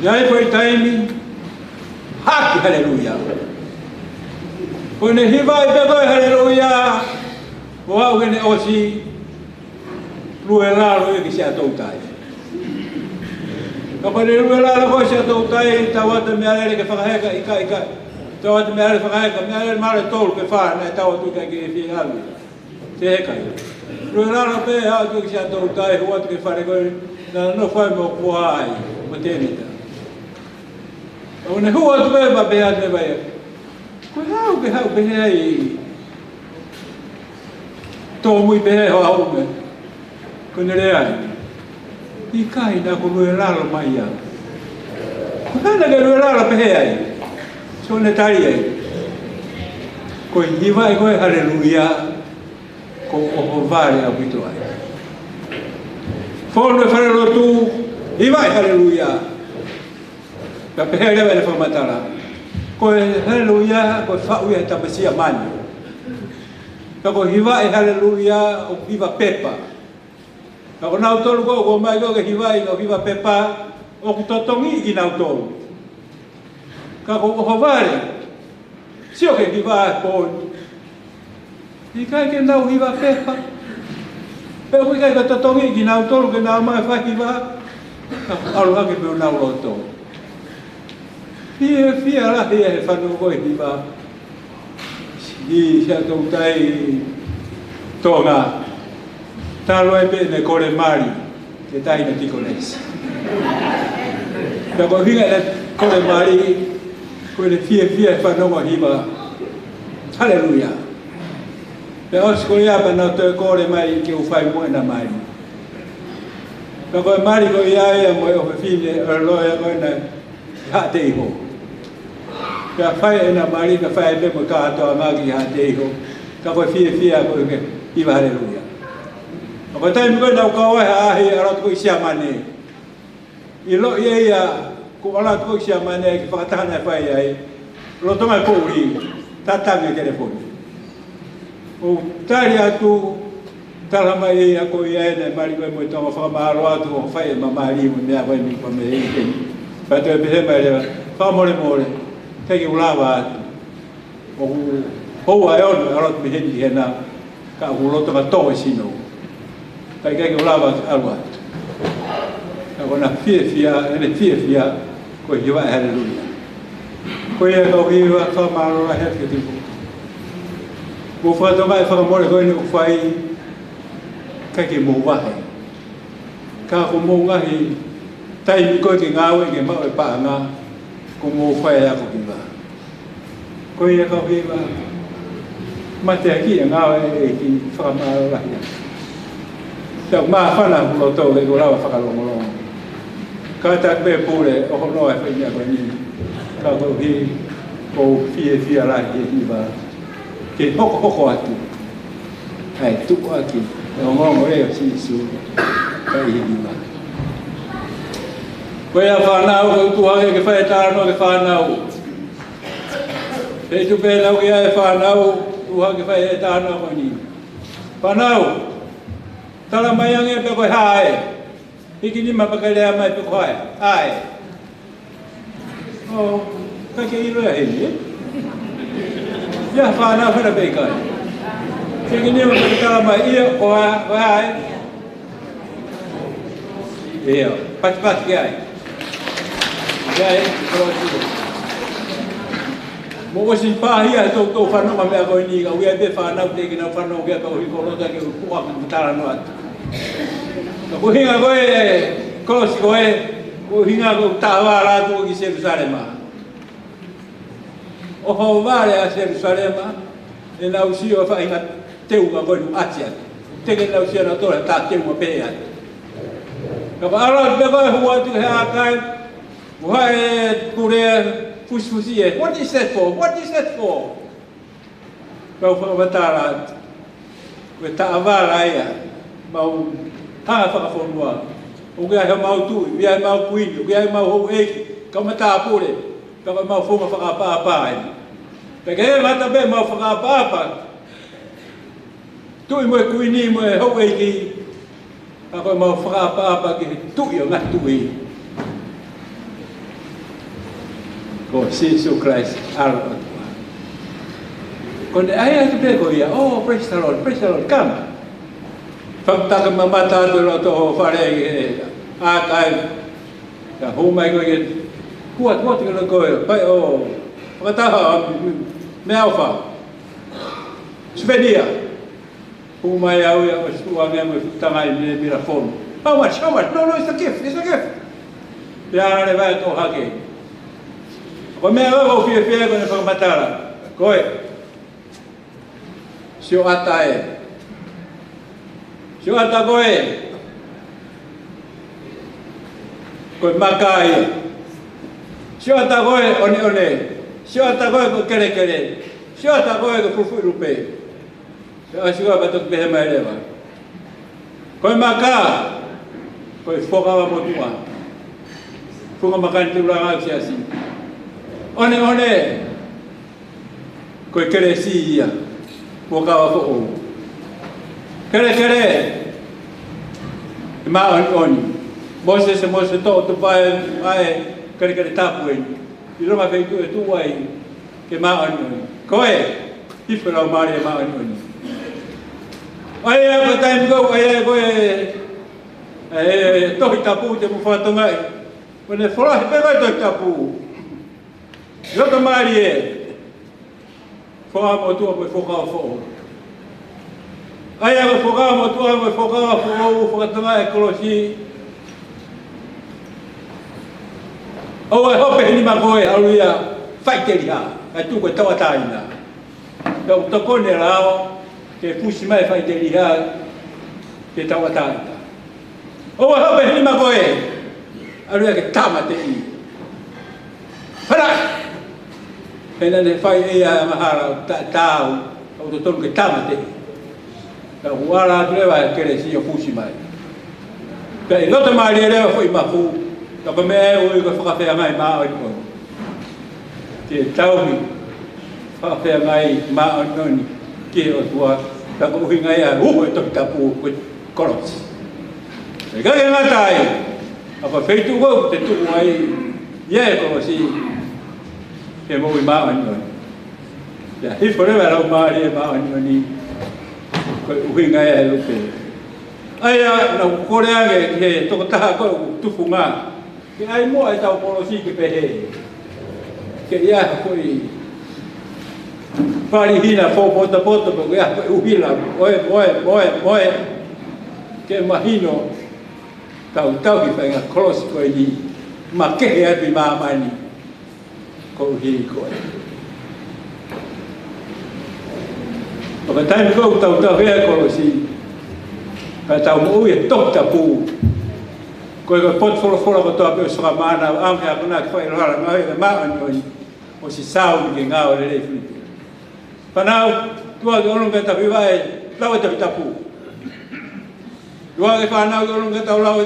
ʻi ai ko e taimi, haki haleluia. Ko ʻene hivaʻi pē ko e haleluia, ʻo aʻu ki heʻene ʻosi, lue lalo ia ki Siaʻatoutai. Ka ko ʻene lue lalo ko ē Siaʻatoutai, tau atu meʻalele ke fakaheka, ʻikai, ʻikai. Tau atu meʻalele fakaheka, meʻalele mālō ʻe tolu pe fā, naʻe tau atu ʻikai ke fie ʻalu. Te hekai. Lue lalo pē, aʻu atu ki Siaʻatoutai, hū atu ki he fale ko ē, naʻa nau fai mo kuo ai, mo Tēnita. ʻO ne hū atu pē, pea pehē atu pē ia. Ko e hā ʻoku ke haʻu pehē ai, tōmui pehē ho au me. Ko ʻene lea ai. ʻIkai, naʻa ku lue lalo mai ia. Ko e hā naʻa ke lue lalo pehē ai. So ne tali ai. Ko e hivaʻi ko e haleluia, ko e ʻohovale ʻaupito ai. Fonu e falelotu, hivaʻi haleluia. Pea pehē leva ʻene fakamatala. Ko e haleluia, ko e faʻu ia he tama Siamane. Pea ko e hivaʻi haleluia, ʻoku hiva pepa. Pea ko nautolu ko ē, ʻoku ʻomai ko ē ke hivaʻi, ko e hiva pepa, ʻoku totongi kinautolu. Ka ko e ʻohovale, sio ki he hiva ʻa e pō ni. ʻIkai ke nau hiva pepa. Pea ʻoku ʻikai ke totongi kinautolu ke nau ō mai fai hiva. Ka ʻalu hake pē honau loto. Fiefia lahi he fanongo ko ē hiva. ʻI Siaʻatoutai Tonga. Talu ai pē ʻene kole mali ke taʻahine tikonesi. Pea ko e ʻuhinga ʻene kole mali, ko ʻene fiefia he fanongo hiva. Haleluia. Pea ʻosi ko ia pea nau toe kole mai ke u fai mo ʻena mali. Pea ko e mali ko ia ia mo e ʻofefine ʻo e loea ko ena Haʻateiho. Pea fai ʻena mali, pea fai pē mo e kātoanga ki Haʻateiho. Ka ko e fiefia ko e hiva haleluia. Ka ko e taimi ko ē naʻa ku kau ai he ʻaʻahi ʻalu atu ko ē ki Siamane. ʻIloʻi ʻe ia, ko e ʻalu atu ko ē ki Siamane, ki he fakataha naʻe fai ai. Lolotonga e poʻuli, tatangi e telefoni. ʻO tali atu, tala mai ʻe ia ko ia ʻena mali ko ē mo e Tonga, fakamālō atu ʻo fai ʻema mali mo e meʻa ko eni ko e meʻa ʻi heni. Pea toe pehē mai leva, fakamolemole, ʻikai ke u lava atu. ʻOku houa ʻe ono ʻalu atu mei heni ki hena, ka ʻoku lolotonga tō e sino. Ka ʻikai ke u lava ʻalu atu. Ka ko ʻena fiefia, ʻene fiefia, ko e hiva e haleluia. Ko ia kau hiva, fakamālō lahi atu kiate koe. Mou fakatokangaʻi e fakamole ko eni ʻoku fai, ʻikai ke mou vahe. Ka ko hoʻomou ngaahi taimi ko ē ke ngāue ke maʻu e paʻanga, ko hoʻomou fai e ako hiva. Ko ia kau hiva, mateaki e ngāue ʻa e ʻEiki, fakamālō lahi atu. Tau māfana ʻi loto ke u lava fakalongolongo. Kātaki pē Pule, ʻohonoa e faʻahinga ko eni. Ka ko hi, ʻoku ou fiefia lahi he hiva. Ke hokohoko atu. ʻA e tuʻuaki, e ongoongo ʻo Sīsū, ka ʻi he hiva. Ko ia fānau, ko e tuʻu hake ke fai e talanoa ki he fānau. Pea tuʻu pē ʻenau kia e fānau, tuʻu hake ke fai e talanoa ko eni. Fānau, tala mai ange pe ko e hā ē. Hiki nima pea ke lea mai pe ko hai. ʻAi. ʻO, ʻikai ke ʻilo ia heni, ē? ʻI ai ha fānau hena pe ʻikai? Sio ki he nima pea tala mai, ʻio, ʻoku ʻi ai, ʻoku ʻi ai. ʻIo, patipati ki ai. Ki ai, kolosi. Mou ʻosi pāhia he toutou fanongo ki he meʻa ko eni, ka ʻoku ʻi ai pē fānau teʻeki ke nau fanongo ki ai, pea ʻoku ʻikai ke u lota ke u puʻaki mo talanoa atu. Ka ko e ʻuhinga ko e kolosi ko ē, ko e ʻuhinga ko e taʻavale atu ki Selusalema. ʻOhovale ʻa Selusalema, ʻenau sio he faʻahinga teunga ko ē ʻoku ʻasi atu. Teʻeki ke nau sio nautolu he taha teunga pē ʻe ʻasi. Ka ko e ʻalu atu pē ko ē, hū atu ki he ʻākai, ʻo haʻu e pule, fusifusi ē, "What is that for? What is that for?" Kau fakamatala atu, ko e taʻavale ia, mau hanga fakafonua. ʻOku ʻi ai homau tuʻi, ʻoku ʻi ai homau kuini, ʻoku ʻi ai homau houʻeiki, kau matāpule, ka ko ʻemau founga fakaʻapaʻapa ē. Pea ʻikai ngata pē ʻemau fakaʻapaʻapa, tuʻi mo e kuini mo e houʻeiki, ka ko ʻemau fakaʻapaʻapa ki he Tuʻi ʻo e ngaahi tuʻi, ko Sīsū Kalaisi, ʻAlo ʻo e ʻOtua. Ko ʻene ʻai atu pē ko ia, "Oh, praise the Lord, praise the Lord, come." Fakataka mamata atu ʻi loto ʻo fale ki he ʻākai. Ka hū mai ko ē ke, "Kuo ʻatu ʻoatu ke lo ko e, pai ʻo fakataha, meʻaʻofa. Souvenir." Hū mai au ia ʻo sikuʻa meʻa mo e fuʻu tangai mei mei la fonu. "How much? How much? No, no, it's a gift, it's a gift." Pea ala leva ʻo toʻo hake. Ko e meʻa ʻoku ou fiefia ko ʻene fakamatala. Ko e sioʻata ē. Sioʻata ko ē, ko e maka ia. Sioʻata ko ē, ʻoneʻone. Sioʻata ko ē, ko e kelekele. Sioʻata ko ē, ko e fufuʻi lupe. Pea ʻosi ko ē pea toki pehē mai leva, ko e maka, ko e Fuakava Motuʻa. Funga maka ni te u langa au siasi. ʻOneʻone, ko e kelesi ia, Fuakava Foʻou. Kelekele, e māʻoniʻoni. Mōsese, Mōsese toʻo tupa ʻa e kelekele tapu eni. ʻIlonga feituʻu ʻe tuʻu ai ke māʻoniʻoni. Ko e, hifo e Laumālie Māʻoniʻoni. ʻA ia ko e taimi ko ē, ʻa ia ko e, e Tohi Tapu te mou fakatokangaʻi, ko ʻene folahi pē ko ē Tohi Tapu. Loto mālie, Fuakava Motuʻa mo e Fuakava Foʻou. ʻA ia ko e Fuakava Motuʻa mo e Fuakava Foʻou, fakatokangaʻi e kolosi. ʻOua ʻe hopo he nima ko ē, ʻalu ia faʻiteliha, kae tuku e tauʻatāina. Pea ʻoku tokoni e lao ke fusi mai e faʻiteliha ki he tauʻatāina. ʻOua ʻe hopo he nima ko ē, ʻalu ia ke tāmateʻi. Hara! He naʻa ne fai ʻe ia angahala, ta-, taau, ʻoku totonu ke tāmateʻi. Ka ʻoku ala atu leva e kelesi ʻo fusi mai. Pea ʻi loto mālie leva foʻi mafu, ka ko e meʻa ʻe ui ko e fakafeangai māʻoniʻoni. Ke tauhi fakafeangai māʻoniʻoni ki he ʻOtua, ka ko e ʻuhinga ia ʻoku ʻi he Tohi Tapu ko e kolosi. ʻIkai ke ngata ai, ka ko e feituʻu ʻoku te tuʻu ai ʻi he kolosi, ke moʻui māʻoniʻoni. Pea hifo leva e Laumālie Māʻoniʻoni, ko e ʻuhinga ia e lupe. ʻA ia, naʻa ku kole ange ki he tokotaha ko ē ʻoku tufunga, ke ʻai muʻa ʻetau kolosi ke pehē. Ke ʻi ai ha foʻi fali hina fōpotopoto, pe ko e ʻuhila, moe, moe, moe, moe. Ke mahino, tau tauhi e faʻahinga kolosi ko eni, makehe atu ʻi māmani. Koeʻuhi ko e, ko e taimi ko ē ʻoku tau tauhi ai e kolosi, ka tau moʻui he Tohi Tapu. Ko e, ko e potu folofola kotoa pē ʻoku soka maʻana, ʻoange ʻa e akonaki, fai ʻiloa ʻa e ngāue ʻa e māʻoniʻoni, ʻosi sāuni ke ngāue lelei Filipe. Fānau, tuʻa ki ʻolunga ke tau hiva e lau e Tohi Tapu. Tuʻa ki he fānau ki ʻolunga ke tau lau e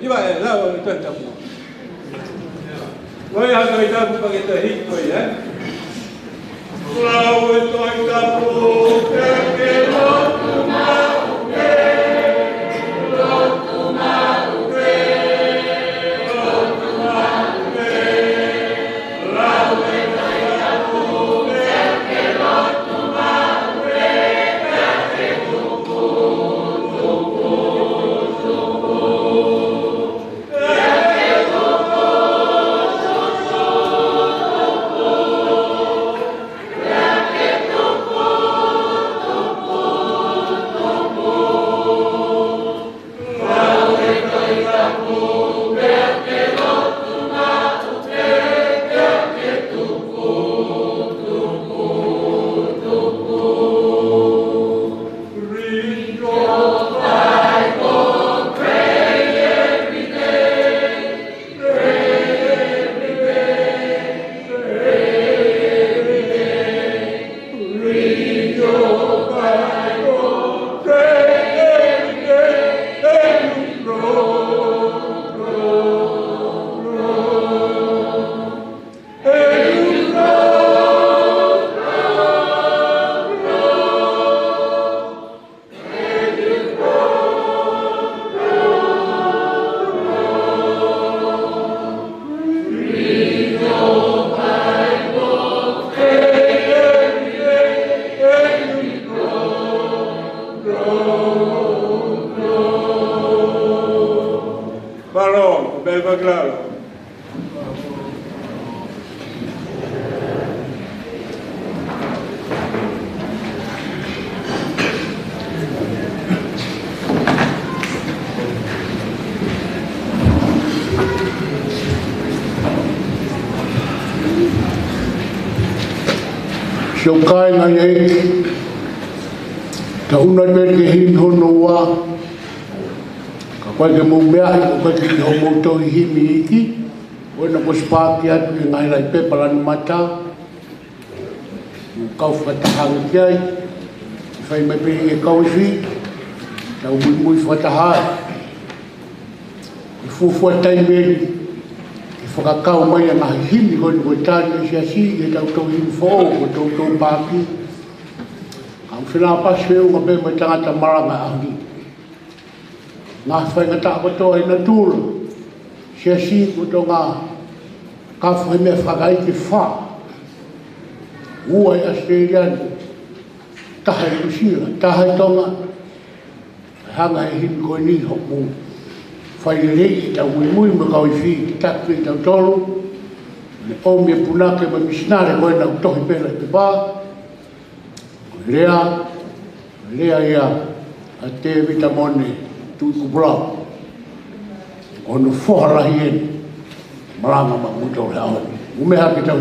hiva e lau e Tohi Tapu. Ko e hā e Tohi Tapu pea ke tau hiki ko ia, ē? Lau e Tohi Tapu, ke ke lotu maʻu pē. Lotu maʻu pē. Lotu maʻu pē. Lau e Tohi Tapu, ke ke lotu Fakilalo. Siʻoku kāinga ʻi he ʻEiki, tau ʻunu pē ki he himi hono ua. Ka ʻoku ʻikai ke mou meaʻi, ʻoku ʻikai ke ʻi hoʻomou tohi himi iiki, ʻoua naʻa mou sipaaki atu ʻi he ngaahi laʻi pepa lanu mata. Mou kau fakataha ange ki ai, fai mai pē ʻe he kau ifi, tau muimui fakataha. ʻI he fuofua taimi eni, ke fakakau mai ʻa e ngaahi himi ko eni ko e tali ʻe he siasi, ʻi heʻetau tohi himi foʻou, ko e toutou paaki. Ka ʻoku fenāpasi feʻunga pē mo e tangata malanga ʻaho ni. Ngaahi faingataʻa kotoa ʻi natula, siasi ko Tonga, ka fai meʻa fakaʻeiki fā. Ua ʻi ʻAositelēlia ni, taha ʻi Nuʻusila, taha ʻi Tonga. Hanga ʻe he himi ko eni hoʻomou fai lelei ʻetau muimui mo e kau ifi, taki ʻe tautolu, mo e ʻomi e punake mo e misinale ko ena ʻoku tohi pē he laʻi pepa. Ko e lea, lea ia ʻa Tēvita Mone Tuʻikupulau, ko hono foha lahi eni, malanga maʻamoutolu he ʻaho ni. Mou meʻa hake tau.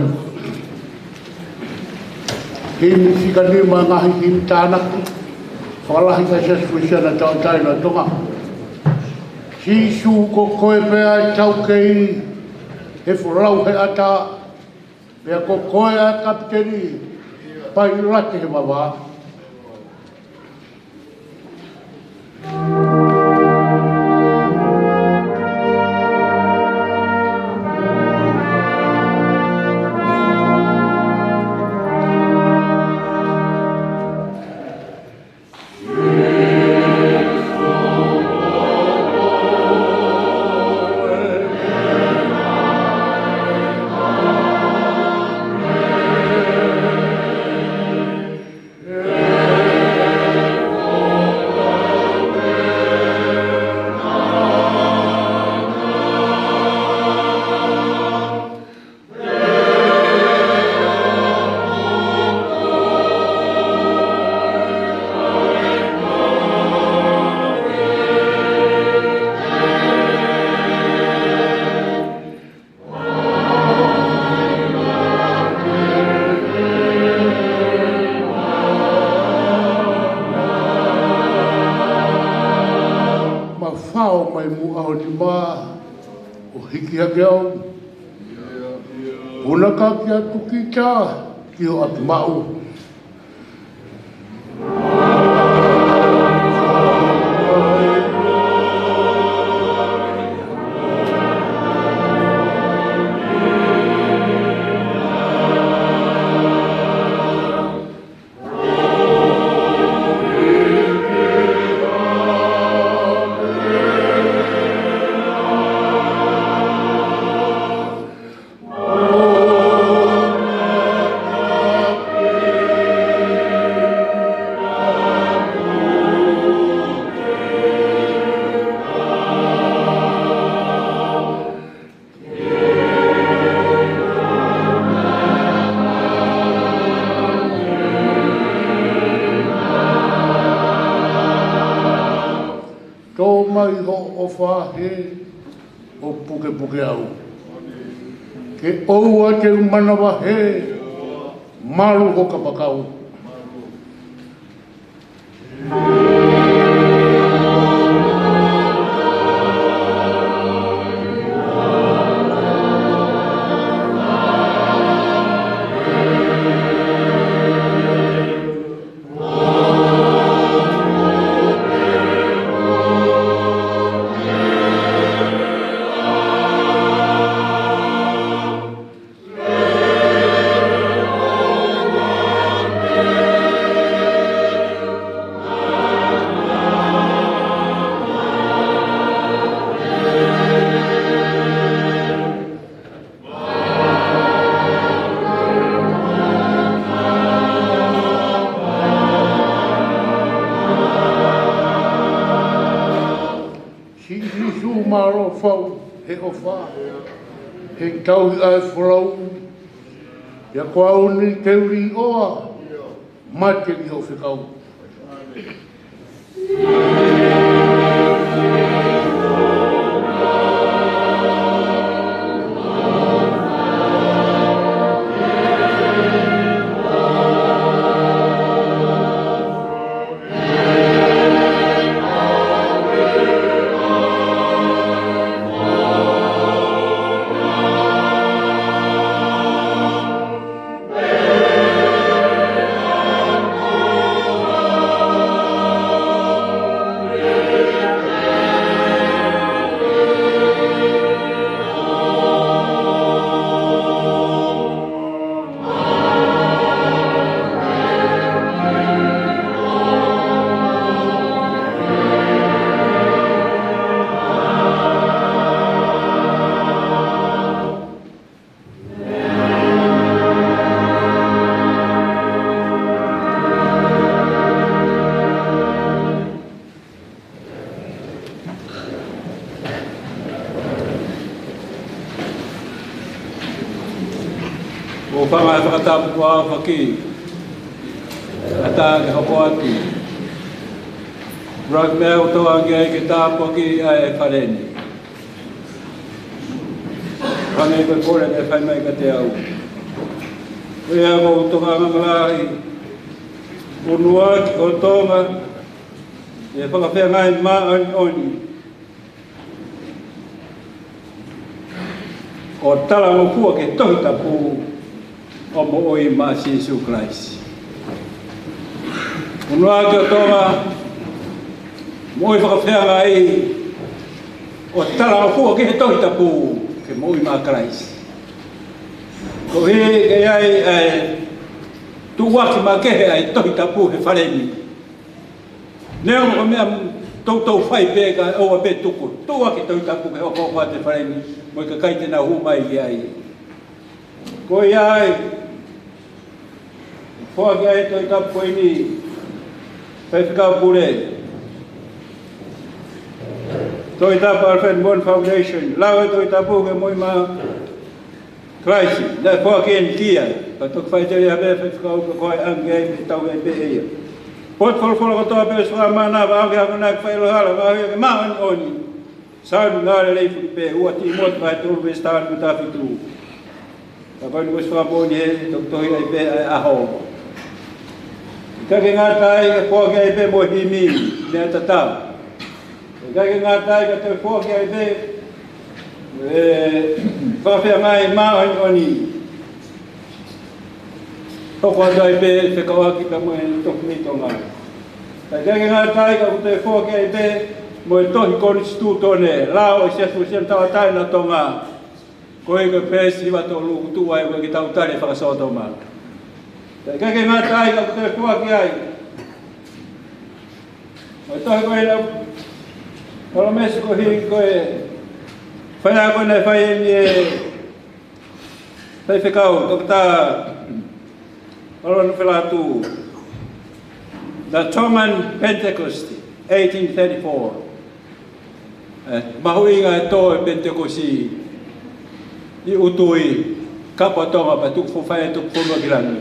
Himi fika nima, ngaahi himi tānaki fakalahi ʻa e Siasi Uēsiliana Tauʻatāina ʻo Tonga. Sīsū, ko koe pē ʻa e taukei, he folau he ʻatā, pea ko koe ʻa e kapiteni, pailate he vavā. Mafao mai muʻa ʻo nima ʻo hiki hake au. Puna ka ki atu kita ki ho ʻapi maʻu. Tō mai hoʻo ʻofa hē ʻo pukepuke au. Ke ʻoua te u manavahē, malu ho kapakau. Siʻi Sīsū, mālō fau. he ʻofa, he tauhi ʻa e folau, pea ko au ni te u liʻoa, mate ʻi hoʻo fekau. ʻOku ou fanga fakatapu ʻa fakataha ke hoko atu. Rak mea ʻoku tau ange ai ke tāpuakiʻi ʻa e fale ni. Hangē ko e kole naʻe fai mai kiate au. Ko ia ʻoku ou tokanga lahi, ʻUnuaki ʻo Tonga, ʻi he Fakafeangai Māʻoniʻoni, ʻo talangofua ki he Tohi Tapu ʻo moʻui maʻa Sīsū Kalaisi. ʻUnuaki ʻo Tonga, moʻui fakafeangai, ʻo talangofua ki he Tohi Tapu ke moʻui maʻa Kalaisi. Koeʻuhi ke ʻi ai ʻa e tuʻuaki makehe ʻa e Tohi Tapu he fale ni. Neongo ko e meʻa toutou fai pē ka ʻoua pē tuku. Tuʻuaki Tohi Tapu ke hokohoko atu e fale ni mo e kakai te nau hū mai ki ai. Ko ia ai, foaki ai Tohi Tapu ko eni, Faifekau Pule. Tohi Tapu Alfred Morton Foundation, lau e Tohi Tapu ke moʻui maʻa Kalaisi, naʻe foaki eni kia, ka toki faʻiteliha pē Faifekau ka ko e ange ai mei tau e pē ia. Potu folofola kotoa pē ʻosi fakamānava, ʻoange ha konā ke fai ʻi loto hala, ngāue ke māʻoniʻoni. Sauni ngāue lelei fuli pē, ua Tīmote vahe tolu veesi taha nima mo e taha fitu. Ka ko eni ʻosi fakamoʻoni he toki tohi ai pē ʻa e ʻaho. ʻIkai ke ngata ai, ka foaki ai pē mo e himi, meʻa tatau. ʻIkai ke ngata ai ka toe foaki ai pē, ʻe, Fakafeangai Māʻoniʻoni. Hoko atu ai pē fekauʻaki pea mo e Tohi Tonga. ʻIkai ke ngata ai ka ʻoku toe foaki ai pē mo e tohi konisitūtone, lao ʻo e Siasi Uēsiliana Tauʻatāina ʻo Tonga. Ko e ko e peesi hiva tolu ʻoku tuʻu ai ʻoku ʻikai ke tau tali e fakasōtoma. ʻIkai ke ngata ai ka ʻoku toe foaki ai mo e tohi ko ena, palōmesi koeʻuhi ko e faiako naʻe fai eni ʻe Faifekau Toketā Palona Felatu, The Tongan Pentecost, eighteen thirty-four. ʻE, mahuʻinga e tō e Pentekosi ʻi ʻUtui, Kapu ʻa Tonga pea tuku fo-, fai e tuku fonua ki langi.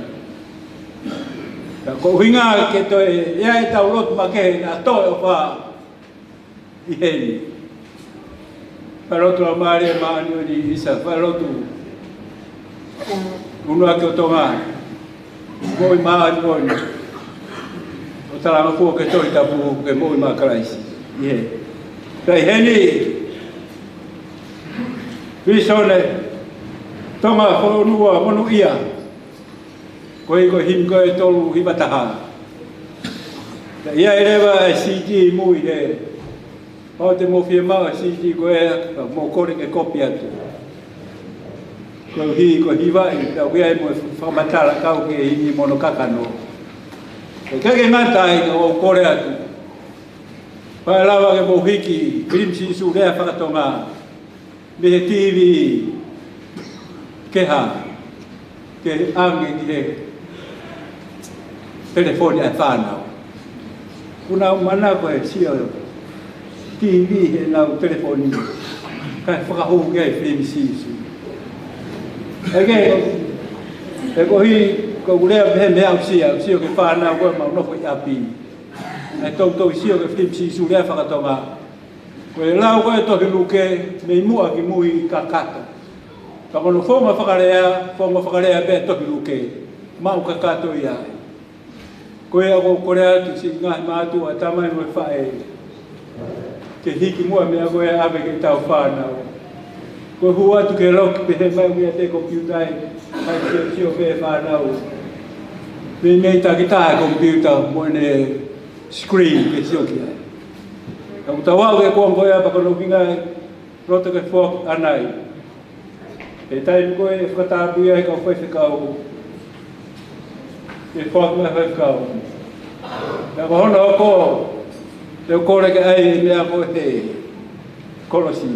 Ka ko e ʻuhinga ke toe, ʻi ai ʻetau lotu makehe naʻa tō e ʻofa ʻi heni. Faʻilotu Laumālie Māʻoniʻoni ʻisa, faʻilotu ʻUnuaki ʻo Tonga, moʻui māʻoniʻoni, ʻo talangofua ki he Tohi Tapu ke moʻui maʻa Kalaisi. ʻI he, pea ʻi heni, Visone Tonga Fonua Monūʻia, ko e ko e himi ko e tolu hiva taha. Pea ʻi ai leva e CD ʻi mui he, kapau te mou fiemaʻu e CD ko ē, ka mou kole ke kopi atu. Koeʻuhi ko e hiva ʻi, ka ʻoku ʻi ai mo e fakamatala kau ki he himi Mono Kakano. ʻIkai ke ngata ai ka ʻoku ou kole atu, kapau ʻe lava ke mou hiki, Kilimisi Sīsū Lea Faka-Tonga mei he TV, ke hā, ke ʻange ki he telefoni ʻa e fānau. Kuo nau manako he sio TV heʻenau telefoni. Kae fakahū ki ai e fili mei Sīsū. ʻE ke, ʻe koeʻuhi, ko ʻeku lea pē he meʻa ʻoku sio, ʻoku sio ki he fānau ko ē ʻoku mau nofo ʻi ʻapi. ʻE toutou sio ki he fili mei Sīsū, lea faka-Tonga. Ko e lau ko ē tohi Luke, mei muʻa ki mui kakato. Ka ko hono founga fakalea, founga fakalea pē tohi Luke, maʻu kakato ia. Ko ia ʻoku ou kole atu siʻi ngaahi mātuʻa, tamai mo e faʻē, ke hiki muʻa e meʻa ko ē ʻave ki heʻetau fānau. Ko e hū atu ke loki pehē mai ʻoku ʻiate komipiuta ē, kae sio, sio pē fānau. Meimei takitaha e komipiuta mo ʻene screen ke sio ki ai. Ka ʻoku tau aʻu ki he kuonga ko ia pea ko hono ʻuhinga ia, loto ke foaki ʻanai. He taimi ko ē ʻe fakatapui ai e kau faifekau, ʻe foaki mai e faifekau. Pea ko hono hoko, te u kole ke ʻai e meʻa ko ē he kolosi.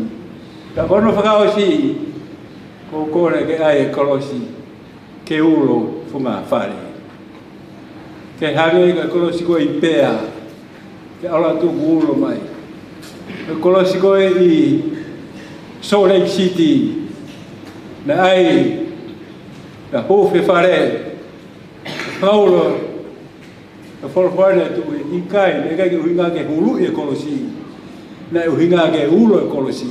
Pea ko hono fakaʻosi, ʻoku ou kole ke ʻai e kolosi ke ulo funga fale. Ke hangē ko e kolosi ko ē ʻi Pea, ke ʻalu atu kuo ulo mai. Ko e kolosi ko ē ʻi Salt Lake City, naʻe ʻai, naʻe hū e fale, fakaulo, naʻe folofola ʻe he tuʻi, ʻikai, naʻe ʻikai ke ʻuhinga ke huluʻi e kolosi, naʻe ʻuhinga ke ulo e kolosi.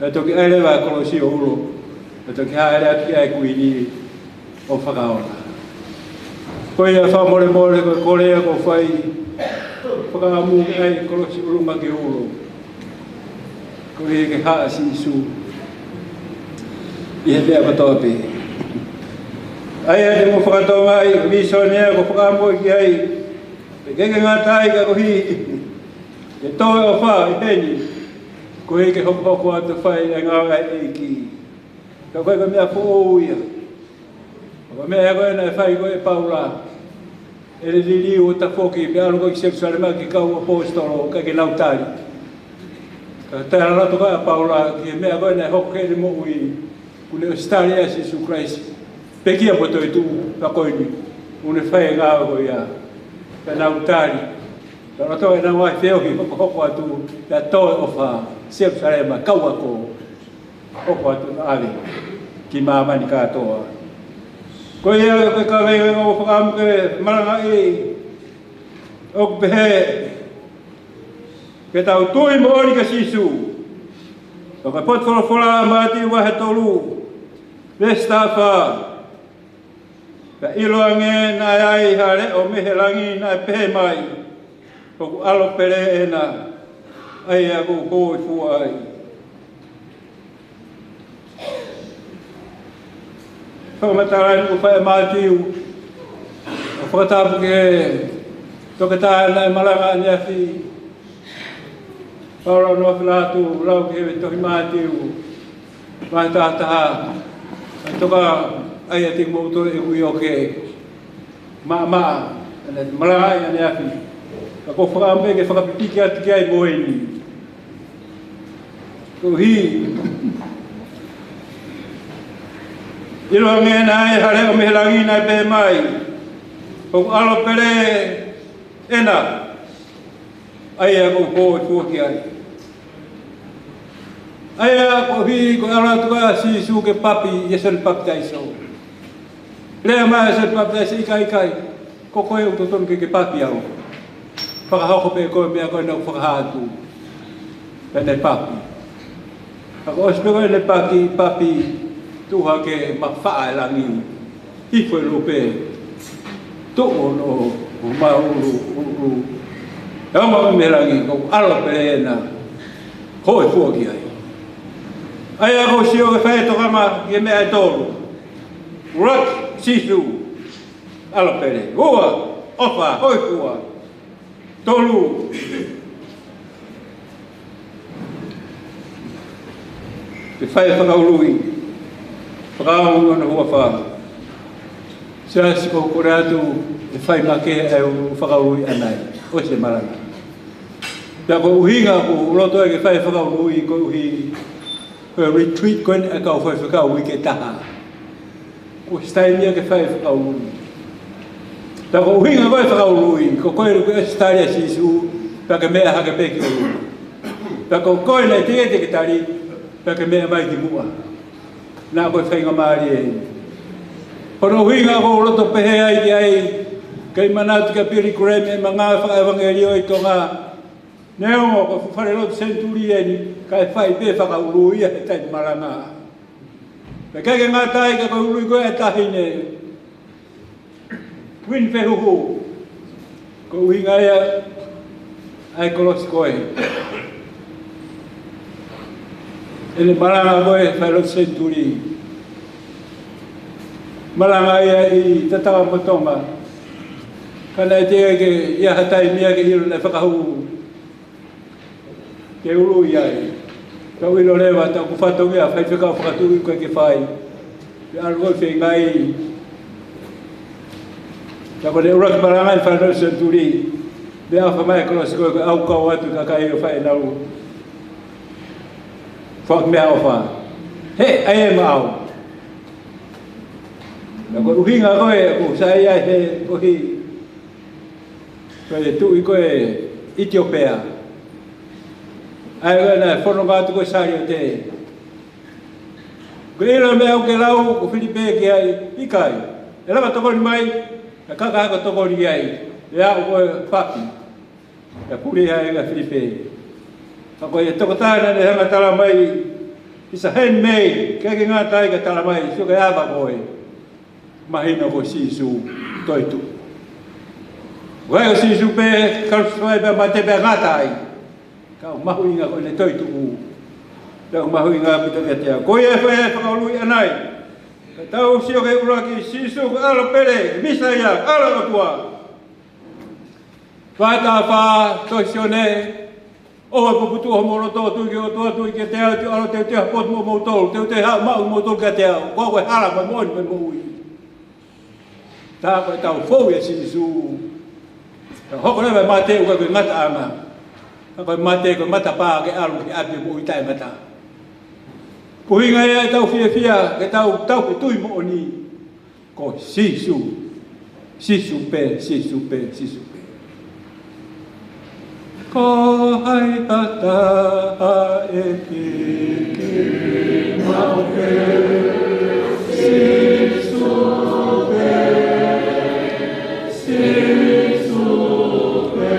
Naʻe toki ʻai leva e kolosi ʻo ulo. Naʻe toki hāʻele atu ki ai e kuini ʻo fakaola. Ko ia fakamolemole ko e kole ia ʻoku ou fai, fakaʻamu ke ʻai e kolosi ʻulungaanga ke ulo. Koeʻuhi ke hā ʻa Sīsū ʻi he meʻa kotoa pē. ʻA ia te mou fakatokangaʻi, vīsone ia ʻoku ou fakaʻamu ki ai. Pea ʻikai ke ngata ai ka koeʻuhi ke tō e ʻofa ʻi heni. Koeʻuhi ke hokohoko atu e fai e ngāue ʻa e ʻEiki. Ka ko e meʻa foʻou ia. Ko e meʻa ia ko ē naʻe fai ko ē ʻe Paula. ʻEne liliu ʻo tafoki pea ʻalu ko ē ki Selusalema ki he kau ʻaposetolo kae ʻikai ke nau tali. Ka tala atu ko ē ʻa Paula ki he meʻa ko ē naʻe hoko ki heʻene moʻui. Kuo ne ʻosi tali ʻa Sīsū Kalaisi. Pekia mo toetuʻu, pea ko eni. Kuo ne fai e ngāue ko ia. Pea nau tali. Pea lolotonga ʻenau ngaahi feohi hokohoko atu, pea tō e ʻofa, Selusalema, kau ako. Hoko atu ʻo ʻave ki māmani kātoa. Ko ia ko e kaveinga ʻoku ou fakaʻamu ke malangaʻi, ʻoku pehē, ke tau tui moʻoni kia Sīsū. Pea ko e potu folofola, Mātiu vahe tolu, veesi taha fā. Pea ʻiloange naʻe ʻi ai ha leʻo mei he langi naʻe pehē mai, ʻOku ʻAlo pele ena, ʻa ia ʻoku ou hōifua ai. Fakamatala eni ʻoku fai ʻe Mātiu, ʻo fakatapu ki he toketā naʻe malanga ʻaneafi, Paula Noa Filatu, lau ki he tohi Mātiu, vahe taha taha, ʻa e toka ʻai ʻa te mou toe e ui ʻo ke maʻamaʻa, ʻa e malanga ʻaneafi. Ka ʻoku ou fakaʻamu ke fakapipiki atu ki ai mo eni. Koeʻuhi, ʻiloange naʻe ʻi ai ha leʻo mei he langi naʻe pehē mai, ʻOku ʻAlo pele ena, ʻa ia ʻoku ou hōifua ki ai. ʻA ia koeʻuhi ko e ʻalu atu ko ē ʻa Sīsū ke papi ʻia Sione Papitaiso. Lea mai ʻa Sione Papitaiso, ʻikai, ʻikai, ko koe ʻoku totonu ke ke papi au. Fakahoko pē koe e meʻa ko ē naʻa ku fakahā atu. Pea ne papi. Ka kuo ʻosi pē ko ē ʻene papi, papi, tuʻu hake, mafaʻa e langi. Hifo e lupe. Tuʻu hono, ʻo maulu, ʻulu. ʻE ʻomai mei langi, ʻOku ʻAlo pele ena. Hōifua ki ai. ʻA ia ʻoku ou sio ke fai e tokanga ki he meʻa ʻe tolu. ʻUluaki, Sīsū. ʻAlo pele. Ua, ʻofa, hōifua. Tolu, ke fai e fakaului, fakaongo ʻi hono huafa. Siasi, ʻoku ou kole atu, ʻe fai makehe ʻa e ʻū fakaului ʻanai, ʻosi e malanga. Pea ko e ʻuhinga ʻoku ou loto ai ke fai e fakaului koeʻuhi, ko e retreat ko eni ʻa e kau faifekau uike ʻe taha. Kuo ʻosi taimi ia ke fai e fakaului. Pea ko e ʻuhinga ko ē e fakaului, ko koe ʻoku ke ʻosi tali ʻa Sīsū, pea ke meʻa hake pē ki ʻolunga. Pea ko koe naʻe teʻeki ke tali, Pea ke meʻa mai ki muʻa. Naʻa ko e faingamālie eni. Hono ʻuhinga ʻoku ou loto pehē ai ki ai, kei manatu kia Billy Graham ʻi he ngaahi fakaʻevangeliō ʻi Tonga. Neongo ko e fuʻu falelotu senituli eni, kae fai pē fakaulu ia he taimi malanga. Pea ʻikai ke ngata ai ka ko e ului ko ē ʻa e taʻahine Winnie Fehuhu, ko e ʻuhinga ia ʻa e kolosi ko ē. ʻEne malanga ko ē falelotu senituli. Malanga ia ʻi Tatakamotonga. Ka naʻe teʻeki ke ʻi ai ha taimi ia ke ʻilo naʻe fakahū ke ului ai. Ka u ʻilo leva, tā ʻoku fatongia faifekau fakatuʻi ko ē ke fai. Pea ʻalu ʻo feingaʻi. Tā ko ʻene ʻuluaki malanga ʻi he falelotu senituli. Pea ʻofa mai e kolosi ko ē, ko e ʻau kau atu kakai ʻo fai ʻenau fakameʻaʻofa. He, ʻai e maʻau. Naʻa ko e ʻuhinga ko ē, ʻoku sai ai he kohi. Ko e tuʻi ko ē ʻItiopea. ʻA ia ko ē naʻe fononga atu ko ē saliote. Ko e ʻilo meʻa ʻoku ke lau, ko Filipe ki ai, ʻikai. ʻE lava tokoni mai, ka ka ka ko e tokoni ki ai. ʻE aʻu ko ē papi. Ka puli ai ka Filipe. Ka ko e tokotaha naʻe hanga tala mai, it's a handmaid, ʻikai ke ngata ai ka tala mai, sio ki he ava ko ē. Mahino ko Sīsū toetuʻu. ʻOku ʻikai ko Sīsū pē kalusefai pea mate pea ngata ai. Ka ʻoku mahuʻinga ko ʻene toetuʻu. Ka ʻoku mahuʻinga ʻaupito kiate au. Ko ia ʻe fai ai e fakaului ʻanai. Ka tau sio ki he ʻuluaki, Sīsū ko e ʻAlo pele, Mīsaia, ʻAlo ʻo e ʻOtua. Vahe taha fā, tohi Sione, ʻoua ʻe puputuʻu homou loto, tui ki he ʻOtua, tui kiate au, tui ʻAlo, teuteu ha potu moʻomoutolu, teuteu haʻo maʻu moutolu kiate au, ko au ko e hala, ko e moʻoni, ko e moʻui. Tā ko ʻetau fou ʻia Sīsū. Ka hoko leva e mate ʻoku ʻikai ko e ngataʻanga. Ka ko e mate ko e matapā ke ʻalu ki he ʻapi moʻui taʻengata. Ko e ʻuhinga ia ʻetau fiefia, ke tau tauhi e tui moʻoni. Ko Sīsū, Sīsū pē, Sīsū pē, Sīsū pē. Ko hai ha taha ʻe hiki maʻu pē, Sīsū pē, Sīsū pē.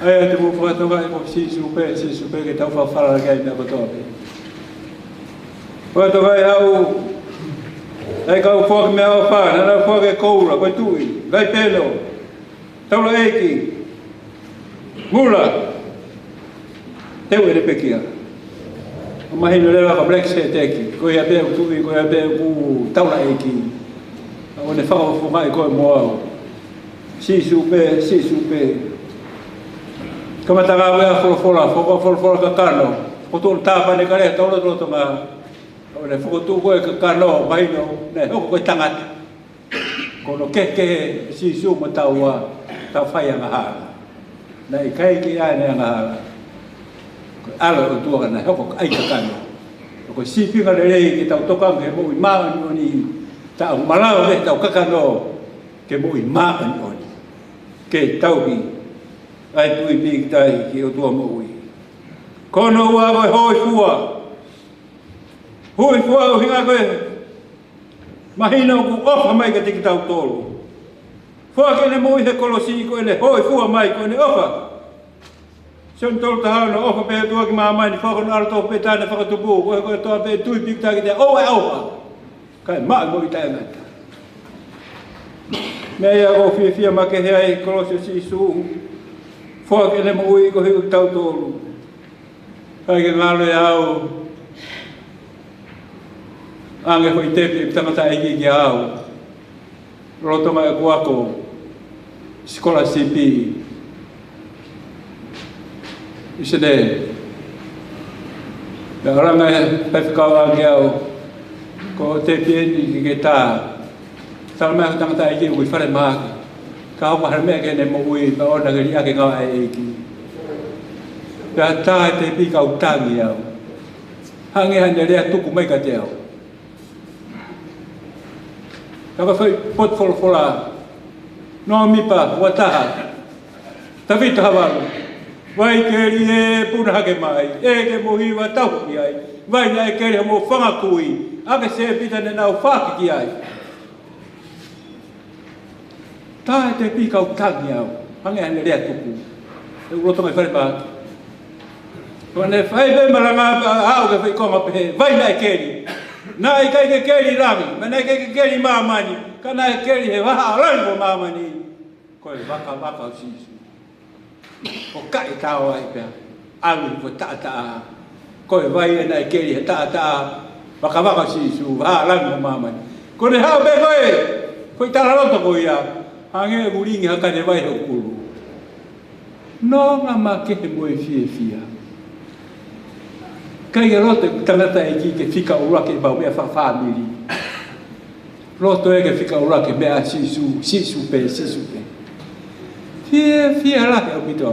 ʻA ia te mou fakatokangaʻi ko Sīsū pē, Sīsū pē ke tau fafala ki ai meʻa kotoa pē. Fakatokangaʻi haʻu, ʻa e kau foaki meʻaʻofa, naʻa nau foaki e koula, ko e tuʻi, vaipeno, taulaʻeiki, mula, teu ʻene pekia. ʻO mahino leva ko Melekisēteki, ko ia pē ʻoku tuʻi, ko ia pē ʻoku taulaʻeiki. ʻA ʻene fakafofongaʻi koe mo au. Sīsū pē, Sīsū pē. Kamata ngāue ʻa e folofola, folofola, folofola kakano. Ko tō tāpane kale, tau lotolotonga. ʻO ne fokotuʻu ko e kakano, mahino, naʻe hoko ko e tangata. Ko hono kehekehe Sīsū mo taua, tau fai angahala. Naʻe ʻikai ke ʻi ai ʻene angahala. Ko e ʻAlo ʻo e ʻOtua naʻe hoko ko e ʻai kakano. Ko e sīpinga lelei ke tau tokanga ki he moʻui māʻoniʻoni, tau malava ke tau kakano, ke moʻui māʻoniʻoni. Ke tauhi, ʻa e tui pīkitai ki he ʻOtua moʻui. Ko hono ua ko e hōifua. Hōifua ʻuhinga ko e mahino ʻoku ʻofa mai kiate kitautolu. Foaki ʻene moʻui he kolosi ko ʻene hōifua mai ko ʻene ʻofa. Sione tolu taha ono, ʻOfa pē ʻOtua ki māmani, foaki hono ʻAlo tofu pē taha naʻe fakatupu, ko e, ko e kotoa pē ʻe tui pīkitai kiate ia, ʻoua ʻe ʻofa, kae maʻu e moʻui taʻengata. Meʻa ia ʻoku ou fiefia makehe ai, kolosi ʻo Sīsū, foaki ʻene moʻui koeʻuhi ko kitautolu. ʻIkai ke ngalo ʻiate au, ʻoange foʻi tepi ʻe he tangataʻeiki kiate au, lolotonga ʻeku ako sikolasipi ʻi Senē. Pea ʻalu ange e faifekau ange au, ko e tepi eni ke ke tā. Talamai ʻe he tangataʻeiki ʻoku ʻi falemahaki, ka ʻoku ʻikai ha meʻa ki heʻene moʻui, pea ʻoua naʻa ke liʻaki e ngāue ʻa e ʻEiki. Pea tā e tepi kau tangi au. Hangē haʻane lea tuku mai kiate au. Ka ko e foʻi potu folofola, Nōmipa ua taha, Tēvita Havalu: Vai keli ē, puna hake mai, ʻeke mo hiva, tauhi ki ai. Vai naʻe keli hoʻomou fanga kui, ʻa e sēpita ne nau faki ki ai. Tā e tepi kau tangi au, hangē haʻane lea tuku. ʻI he lolotonga e falemahaki. Ko ʻene fai pē malanga pea aʻu ki he foʻi konga pehē, vai naʻe keli. Naʻe ʻikai ke keli langi, mo e naʻe ʻikai ke keli māmani, ka naʻe keli he vahaʻa langi mo māmani. Ko e vakavaka ʻo Sīsū. ʻO kae tau ai pea ʻalu ki he taʻataʻa. Ko e vai ē naʻe keli he taʻataʻa, vakavaka ʻo Sīsū, vahaʻa langi mo māmani. Ko ʻene haʻu pē ko ē, ko e talaloto ko ia, hangē ʻoku lingi ha kane vai he ʻulu. Nonga makehe mo e fiefia. ʻIkai ke loto e tangataʻeiki ke fika ʻuluaki e pau meʻa fakafāmili. Loto ia ke fika ʻuluaki e meʻa ʻa Sīsū, Sīsū pē, Sīsū pē. Fiefia lahi ʻaupito.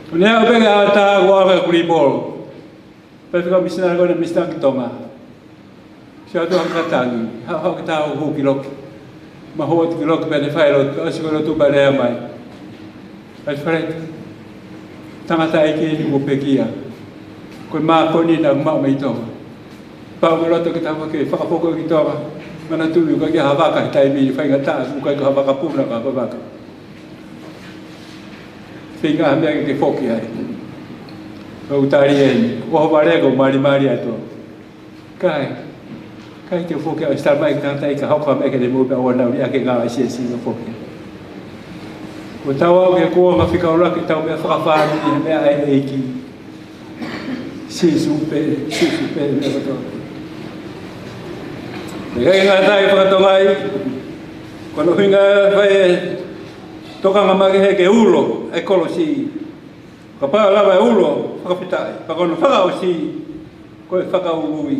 Ko ʻene aʻu pē ki he ʻaho ʻe taha, ʻoku ʻalu ange ʻa Kulipolo, faifekau misinale ko ena, misinale ki Tonga. Sio atu ʻa e kakai tangi, haʻu, haʻu ke tau hū ki loki. Ma hū atu ki loki pea ne fai e lotu, ʻosi ko e lotu pea ne ʻomai. Ai fale, tangataʻeiki eni kuo pekia. Ko e mākoni naʻa ku maʻu mei Tonga. Pau ke loto ke tau ke fakapoko ki Tonga. Manatuʻi ʻoku ʻikai ha vaka he taimi ni, faingataʻa, ʻoku ʻikai ko ha vakapuna ka ko e vaka. Feinga ha meʻa ke foki ai. Ko u tali eni, ko ho vale ko malimali atu. ʻIkai, ʻikai te u foki au, ʻosi tala mai ki he tangataʻeiki ka hoko ha meʻa ki heʻene moʻui pea ʻoua naʻa u liʻaki e ngāue ʻa e siasi ʻo foki. Ko ʻetau aʻu ki he kuonga fika ʻuluaki ʻetau meʻa fakafāmili, meʻa ʻa e ʻEiki. Sīsū pē, Sīsū pē, meʻa kotoa. Pea ʻikai ngata ai, fakatonga ai, ko hono ʻuhinga ʻa e fai e tokanga makehe ke ulo e kolosi. Kapau lava e ulo, fakafetaʻi. Pea ko hono fakaʻosi, ko e fakaului.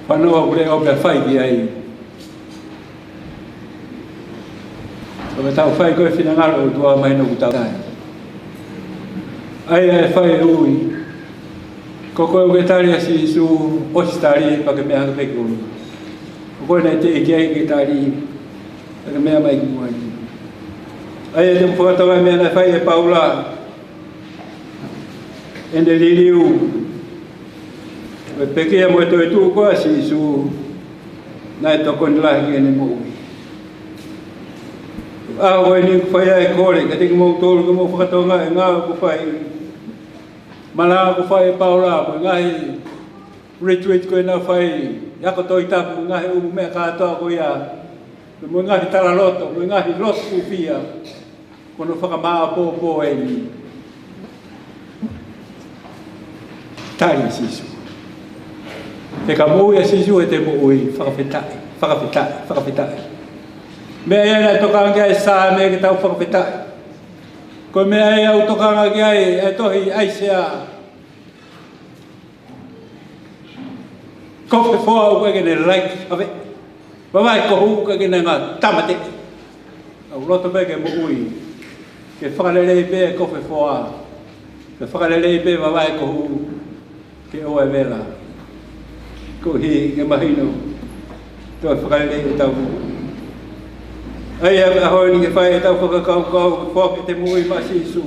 Fanongo ʻoku leʻo pea fai ki ai. Ko ʻetau fai ko e finangalo ʻo e ʻOtua, mahino ʻoku tau tai. ʻA ia ʻe fai e ui. Ko koe ʻoku ke tali ʻa Sīsū, ʻosi tali, pea ke meʻa hake pē ki ʻolunga. Ko koe naʻe teʻeki ai ke tali, pea ke meʻa mai ki muʻa ni. ʻA ia te u fakatonga e meʻa naʻe fai ʻe Paula. ʻEne liliu, ko e pekia mo e toetuʻu ko ia ʻa Sīsū, naʻe tokoni lahi ki heʻene moʻui. ʻA ko eni ʻoku fai ai e kole kiate kimoutolu ke mou fakatonga e ngāue kuo fai. Malanga kuo fai ʻe Paula, mo e ngaahi retreat ko ē naʻa ne fai, ako Tohi Tapu, mo e ngaahi ʻū meʻa kātoa ko ia, mo e ngaahi talaloto, mo e ngaahi lotu kuo fai. Ko hono fakamāʻopoʻopo eni. Tali ʻa Sīsū. He ka moʻui ʻa Sīsū ʻete moʻui, fakafetaʻi, fakafetaʻi, fakafetaʻi. Meʻa ia naʻe tokanga ki ai e Saame ke tau fakafetaʻi. Ko e meʻa ia ʻoku tokanga ki ai e tohi ʻAisea. Kofe foa ʻoku ʻikai ke ne laiki ʻave. Vavae kohu ʻoku ʻikai ke ne ngā tāmateʻi. ʻOku loto pē ke moʻui, ke fakalelei pē e kofe foa, ke fakalelei pē vavae kohu, ke ʻoua ʻe vela. Koeʻuhi ke mahino, toe fakalelei ʻetau moʻui. ʻA ia ko e ʻaho ni ke fai ʻetau fakakaukau, foaki ʻete moʻui maʻa Sīsū.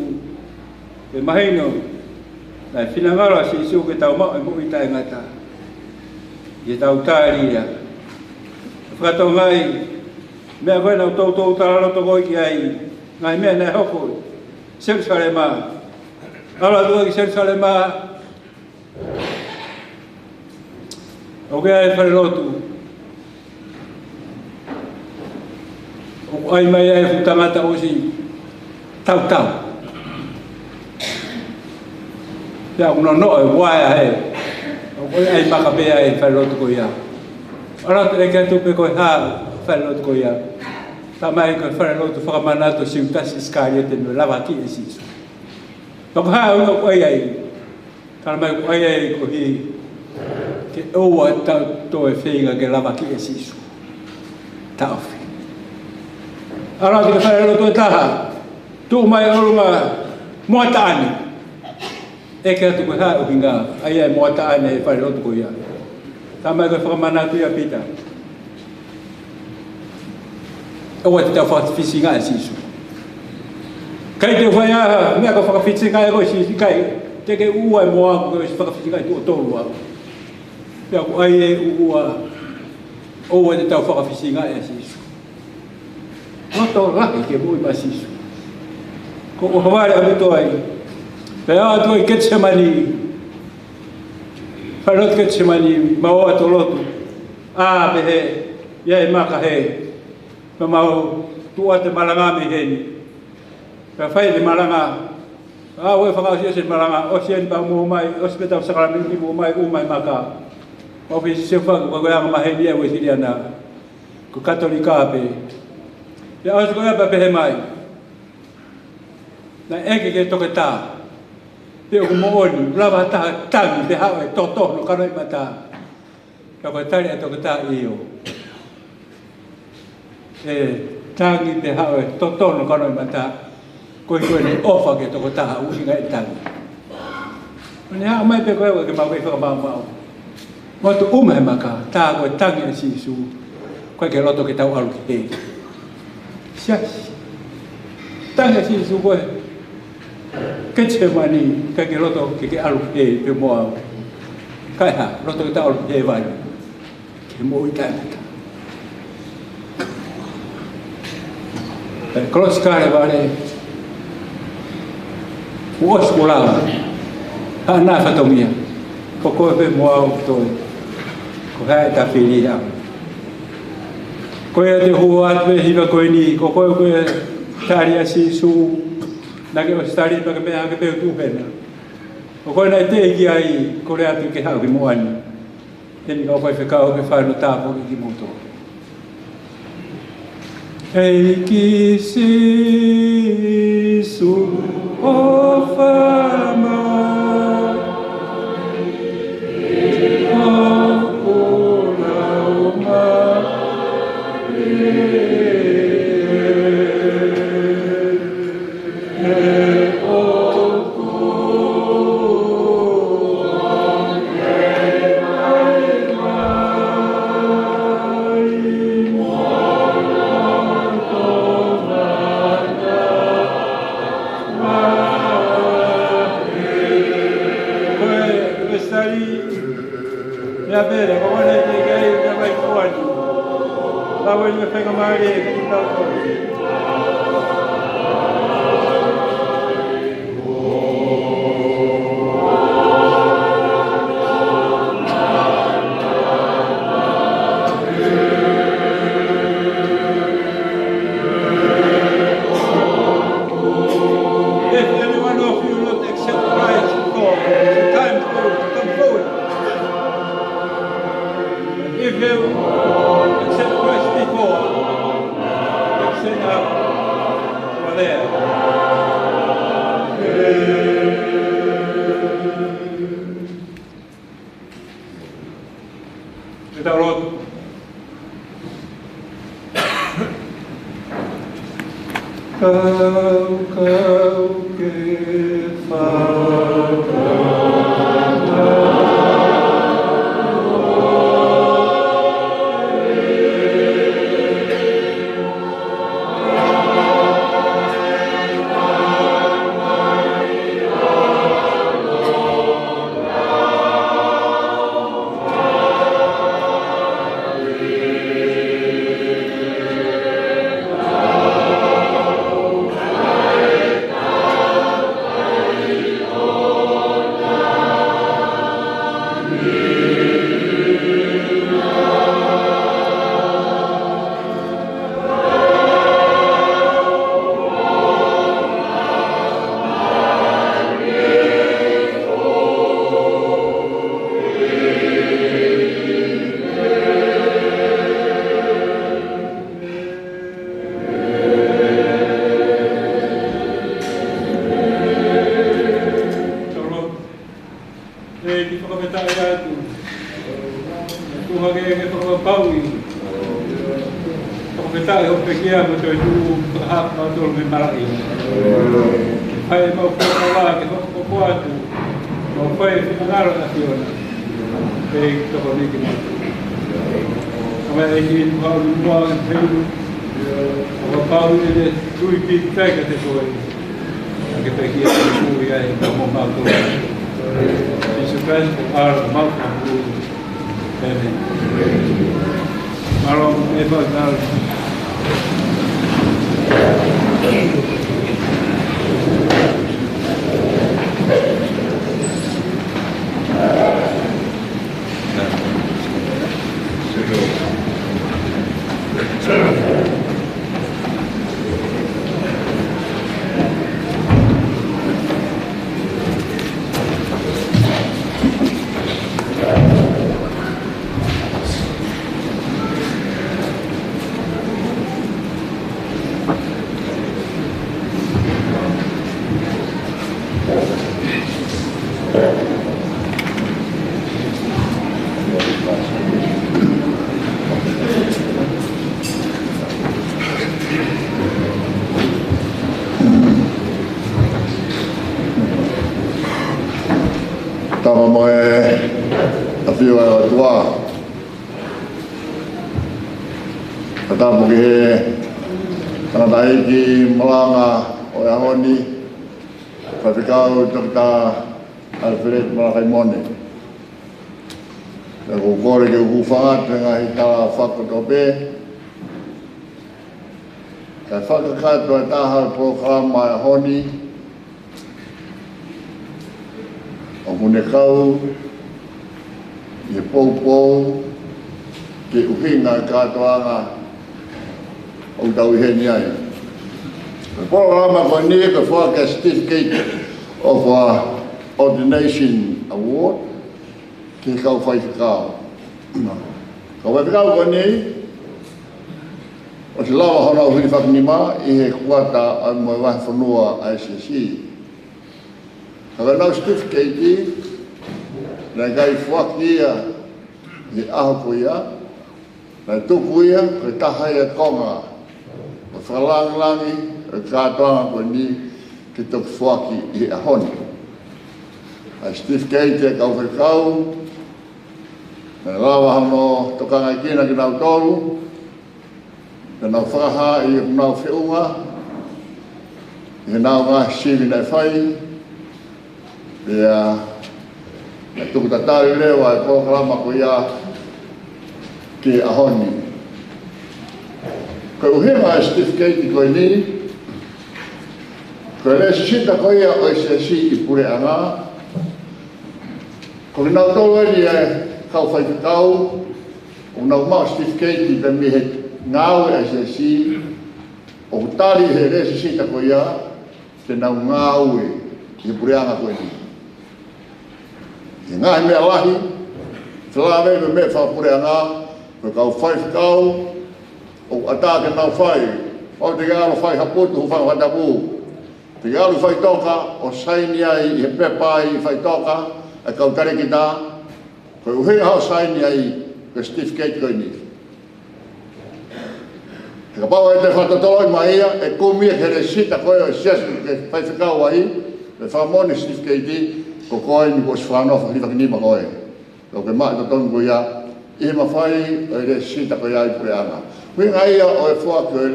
Ke mahino, naʻe finangalo ʻa Sīsū ke tau maʻu e moʻui taʻengata. ʻI heʻetau tali ia. Fakatonga ai, Meʻa ko ē naʻa ku toutou talaloto ko ē ki ai, ngaahi meʻa naʻe hoko ʻi Selusalema. ʻAlu atu ki Selusalema, ʻoku ʻi ai e falelotu. ʻOku ʻai mai ai e fuʻu tangata ʻosi tautau. Pea ʻoku nonoʻo e vaea hē. ʻOku ʻai maka pē ai e falelotu ko ia. ʻAlu atu, ʻeke atu pe ko e hā e falelotu ko ia. Talamai ko e falelotu fakamanatu ʻo Siutasi ʻIsikaliote naʻe lavakiʻi ʻe Sīsū. Pea ko e hā ʻoku ʻai ai? Talamai ʻoku ʻai ai koeʻuhi ke ʻoua ʻe toe feinga ke lavakiʻi ʻe Sīsū. Taʻofi. ʻAlu atu ki he falelotu ʻe taha. Tuʻu mai ʻolunga moa taʻane. ʻEke atu ko e hā e ʻuhinga ʻoku ʻai ai e moa taʻane he falelotu ko ia. Talamai ko e fakamanatu ia ʻa Pita. ʻOua te tau fakafisingaʻi ʻa Sīsū. ʻIkai te u fai ha meʻa ke fakafisingaʻi koe Sīsū, ʻikai. Te ke ʻuʻua e moa, ko e fakafisingaʻi tuʻo tolu au. Pea ʻoku ʻai e ʻuʻua, ʻoua te tau fakafisingaʻi ʻa Sīsū. Loto lahi ke moʻui maʻa Sīsū. Ko e ʻaho vale ʻalu atu ai. Pea ʻalu atu ai ki Ketisemani. Falelotu Ketisemani, mau ō atu ʻo lotu. ʻĀ, pehē, ʻi ai e maka hē. Pea mau tuʻu atu e malanga mei heni. Pea fai e malanga. ʻĀ, ʻoua ʻe fakaʻosiʻosi e malanga, ʻosi eni pea mou ō mai, ʻosi pē ʻetau sākalamēniti mou ō mai, ʻū mai maka. Mau fai e sio faka, ko e anga maheni ʻa e Uēsiliana. Ko e Katolika pē. Pea ʻosi ko ia pea pehē mai. Naʻe ʻeke ki he toketā. Pe ʻoku moʻoni, ʻoku lava ha taha tangi, pe haʻu e toto hono kanoʻimata. Ka ko e tali ʻa e toketā ʻio. ʻE tangi pe haʻu e toto hono kanoʻimata. Ko e ko eni ʻofa ki he toketā ʻuhinga e tangi. Ko eni haʻu mai pē ko e ʻoua ke mau kei fakamaʻumaʻu. Mau tuʻu mai he maka, tā ko e tangi ʻa Sīsū. ʻOku ʻikai ke loto ke tau ʻalu ki heli. Siasi. Tangi ʻa Sīsū ko e Ketisemani, ʻikai ke loto ke ke ʻalu ki heli pea mo au. Kae hā, loto ke tau ʻalu ki hēvani. Ke moʻui taʻengata. Pea kolosi Kalevale. Kuo ʻosi kuo lava. Haʻana fatongia. Ko koe pē mo au toe. Ko hai ta fili ha. Ko ia te u hū atu he hiva ko eni, ko koe ko e tali ʻa Sīsū, naʻa ke ʻosi tali pea ke meʻa hake pē ʻo tuʻu hena. Ko koe naʻe teʻeki ai, kole atu ke haʻu ki muʻa ni. Heni kau faifekau ke fai hono tāpuaki kimoutolu. ʻEiki Sīsū ʻofa mai, ʻoku lau mai. Ia pele, ko wana i te kei, ia mai kuani. Lawe ni me fenga mai le, ki tau. If any one of you not accept Christ before, it's time to come forward. If you accept Christ before, accept now. Over there. Ke tau lotu. Kau, kau ke faka Fakafetaʻi hoʻo pekia mo e toetuʻu, fakahā kimautolu mei malaʻia. Fai ʻemau fakakaukau ke hoko atu, mau fai e finangalo ʻo e ʻAfiona. Pea tokoni kimautolu. Kau mai ʻEiki, ʻi he ʻaho ni, ʻoku mau ʻi he feʻunu, ʻo kapau ʻe tui pīkitai kiate koe, ʻa e pekia ʻoku ʻi ai ʻa e kau mo mautolu. Sīsū Kalaisi ko e ʻAlo, mau fakapulu. Mālō e fakatau. Tama mo e ʻafio ʻa e ʻOtua. Fakatapu ki he tangataʻeiki malanga ʻo e ʻaho ni, Faifekau Toketā ʻAlifeleti Malakaimone. Pea ʻoku ou kole ke u hūfanga atu he ngaahi tala fakatapu pē. Kae fakakakato ʻa e taha ʻo e polokalama ʻo e ʻaho ni, ʻoku ne kau ʻi he poupou ki he ʻuhinga ʻo e kātoanga ʻoku tau ʻi heni ai. Ko e polokalama ko eni ko e foaki ʻa e Certificate of, uh, Ordination Award ki he kau faifekau. Kau faifekau ko eni, ʻosi lava honau hilifakinima ʻi he kuata ʻa e mo e vahefonua ʻa e Siasi. Ka ko ʻenau certificate, naʻe ʻikai foaki ia ʻi he ʻaho ko ia, naʻe tuku ia ko e taha ia e konga ʻo e fakalāngilangi ʻo e kātoanga ko eni ke toki foaki ʻi he ʻaho ni. ʻA e certificate ʻa e kau faifekau, naʻe lava hono tokangaʻi kinautolu, pea nau fakahā ʻi honau feʻunga, ʻi heʻenau ngaahi sivi naʻe fai, pea naʻe tuku tatali leva e polokalama ko ia ki he ʻaho ni. Ko e ʻuhinga ʻo e certificate ko eni, ko e lēsisita ko ia ʻo e Siasi ʻi he puleʻanga, ko kinautolu eni ʻa e kau faifekau, ʻoku nau maʻu certificate pē mei he ngāue ʻa e Siasi, ʻoku tali he lēsisita ko ia ke nau ngāue ʻi he puleʻanga ko eni. ʻI he ngaahi meʻa lahi, felāveʻi mo e meʻa fakapuleʻanga, ko e kau faifekau, ʻoku ʻatā ke nau fai, ʻo te ke ʻalu fai ha putu, hūfanga he fakatapu. Te ke ʻalu faʻitoka ʻo saini ai ʻi he pepa ʻi faʻitoka ʻa e kau talēkita, ko e ʻuhinga hoʻo saini ai ko e certificate ko eni. He kapau ʻe te fakatotoloʻi mai ia, ʻe kumi ia ki he lēsisita ko ē ʻo e Siasi ʻoku ke faifekau ai, ʻe fakamoʻoni certificate, ko koe eni kuo ʻosi fakanofo hilifakinima koe. Ka ʻoku ke maʻu e totonu ko ia ʻi he mafai ʻo e lēsisita ko ia ʻi he puleʻanga. ʻUhinga ia ʻo e foaki ʻo e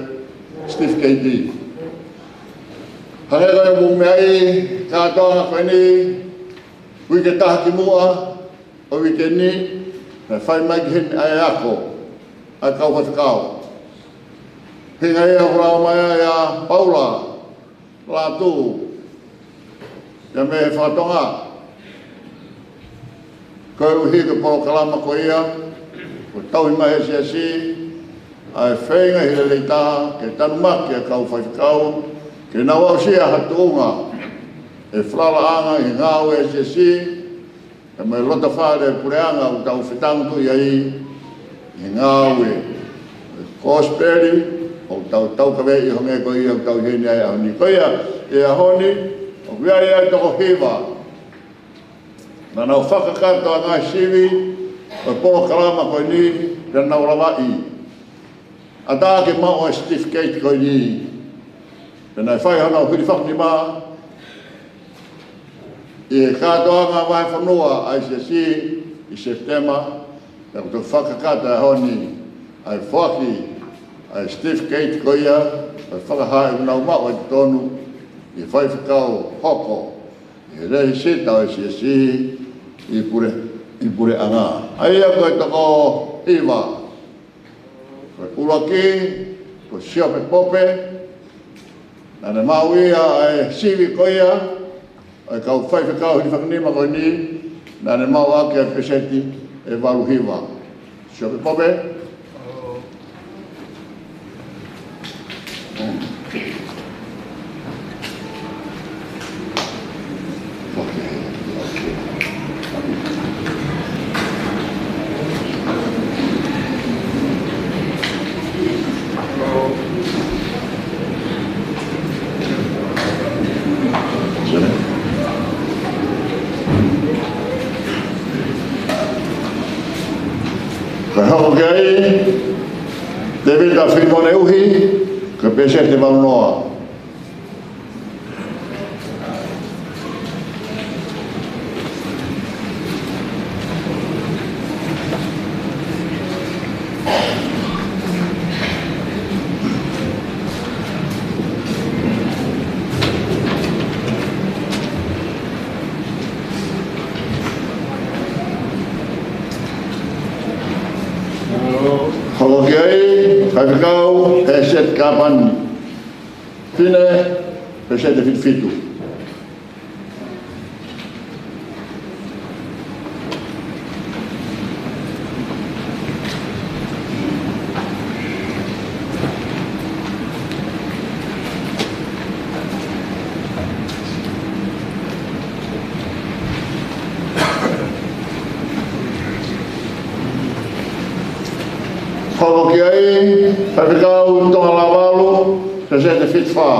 certificate. Hangē ko e ʻoku mou meaʻi, kātoanga ko eni, uike taha kimuʻa ʻo e uike ni, naʻe fai mai ki heni ʻa e ako ʻa e kau faifekau. ʻUhinga ia ʻoku lava mai ai ʻa Paula Lātū, ia mei he fakatonga. Koeʻuhi ko e polokalama ko ia, kuo tauhi mai he Siasi ʻa e feinga ʻi he lelei taha ke tanumaki ʻa e kau faifekau ke nau aʻusia ha tuʻunga ʻe falalaʻanga ʻi he ngāue ʻa e Siasi, ʻa e mo e loto fale ʻo e puleʻanga ʻoku tau fetangutuʻi ai ʻi he ngāue ʻo e kosipeli, ʻoku tau taukaveʻi hangē ko ia ʻoku tau ʻi heni ai he ʻaho ni. Ko ia, he ʻaho ni, ʻoku ʻi ai ʻa e toko hiva naʻa nau fakakakato ʻa e ngaahi sivi ʻo e polokalama ko eni, pea nau lavaʻi. ʻAtā ke maʻu ʻa e certificate ko eni, pea naʻe fai hono hilifakinima ʻi he kātoanga vahefonua ʻa e Siasi ʻi Sepitema, pea kuo toki fakakakato he ʻaho ni ʻa e foaki ʻa e certificate ko ia, ʻa e fakahā ʻoku nau maʻu ʻa e totonu ʻi he faifekau hoko ʻi he lēsisita ʻo e Siasi ʻi pule, ʻi puleʻanga. ʻA ia ko e toko hiva. Ko e ʻuluaki, ko Siope Pope, naʻa ne maʻu ia ʻa e sivi ko ia ʻo e kau faifekau hilifakinima ko eni, naʻa ne maʻu ʻaki ʻa e peseti ʻe valu hiva. Siope Pope. Kae hoko ki ai Tēvita Filimone Uhi, ko e peseti ʻe valu noa. Hoko ki ai faifekau Heseti Kapani Fine, peseti ʻe fitu fitu. Hoko ki ai faifekau Tonga Lavalu, peseti ʻe fitu fā.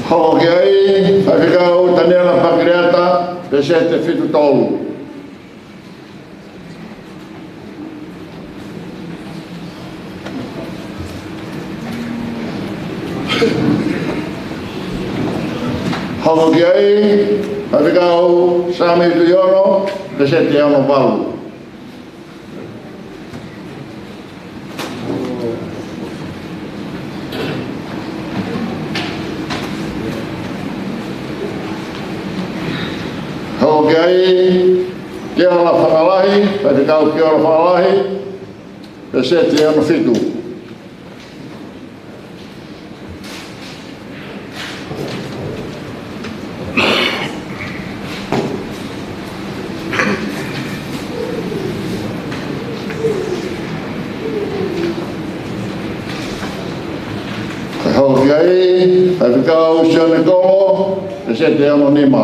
Hoko ki ai faifekau Taniela Pakileata, peseti ʻe fitu tolu. Hoko ki ai faifekau Sami Tuiono, peseti ʻe ono valu. Hoko ki ai Keola Fakalahi, faifekau Keola Fakalahi, peseti ʻe ono fitu. Hoko ki ai faifekau Sione Kolo, peseti ʻe ono nima.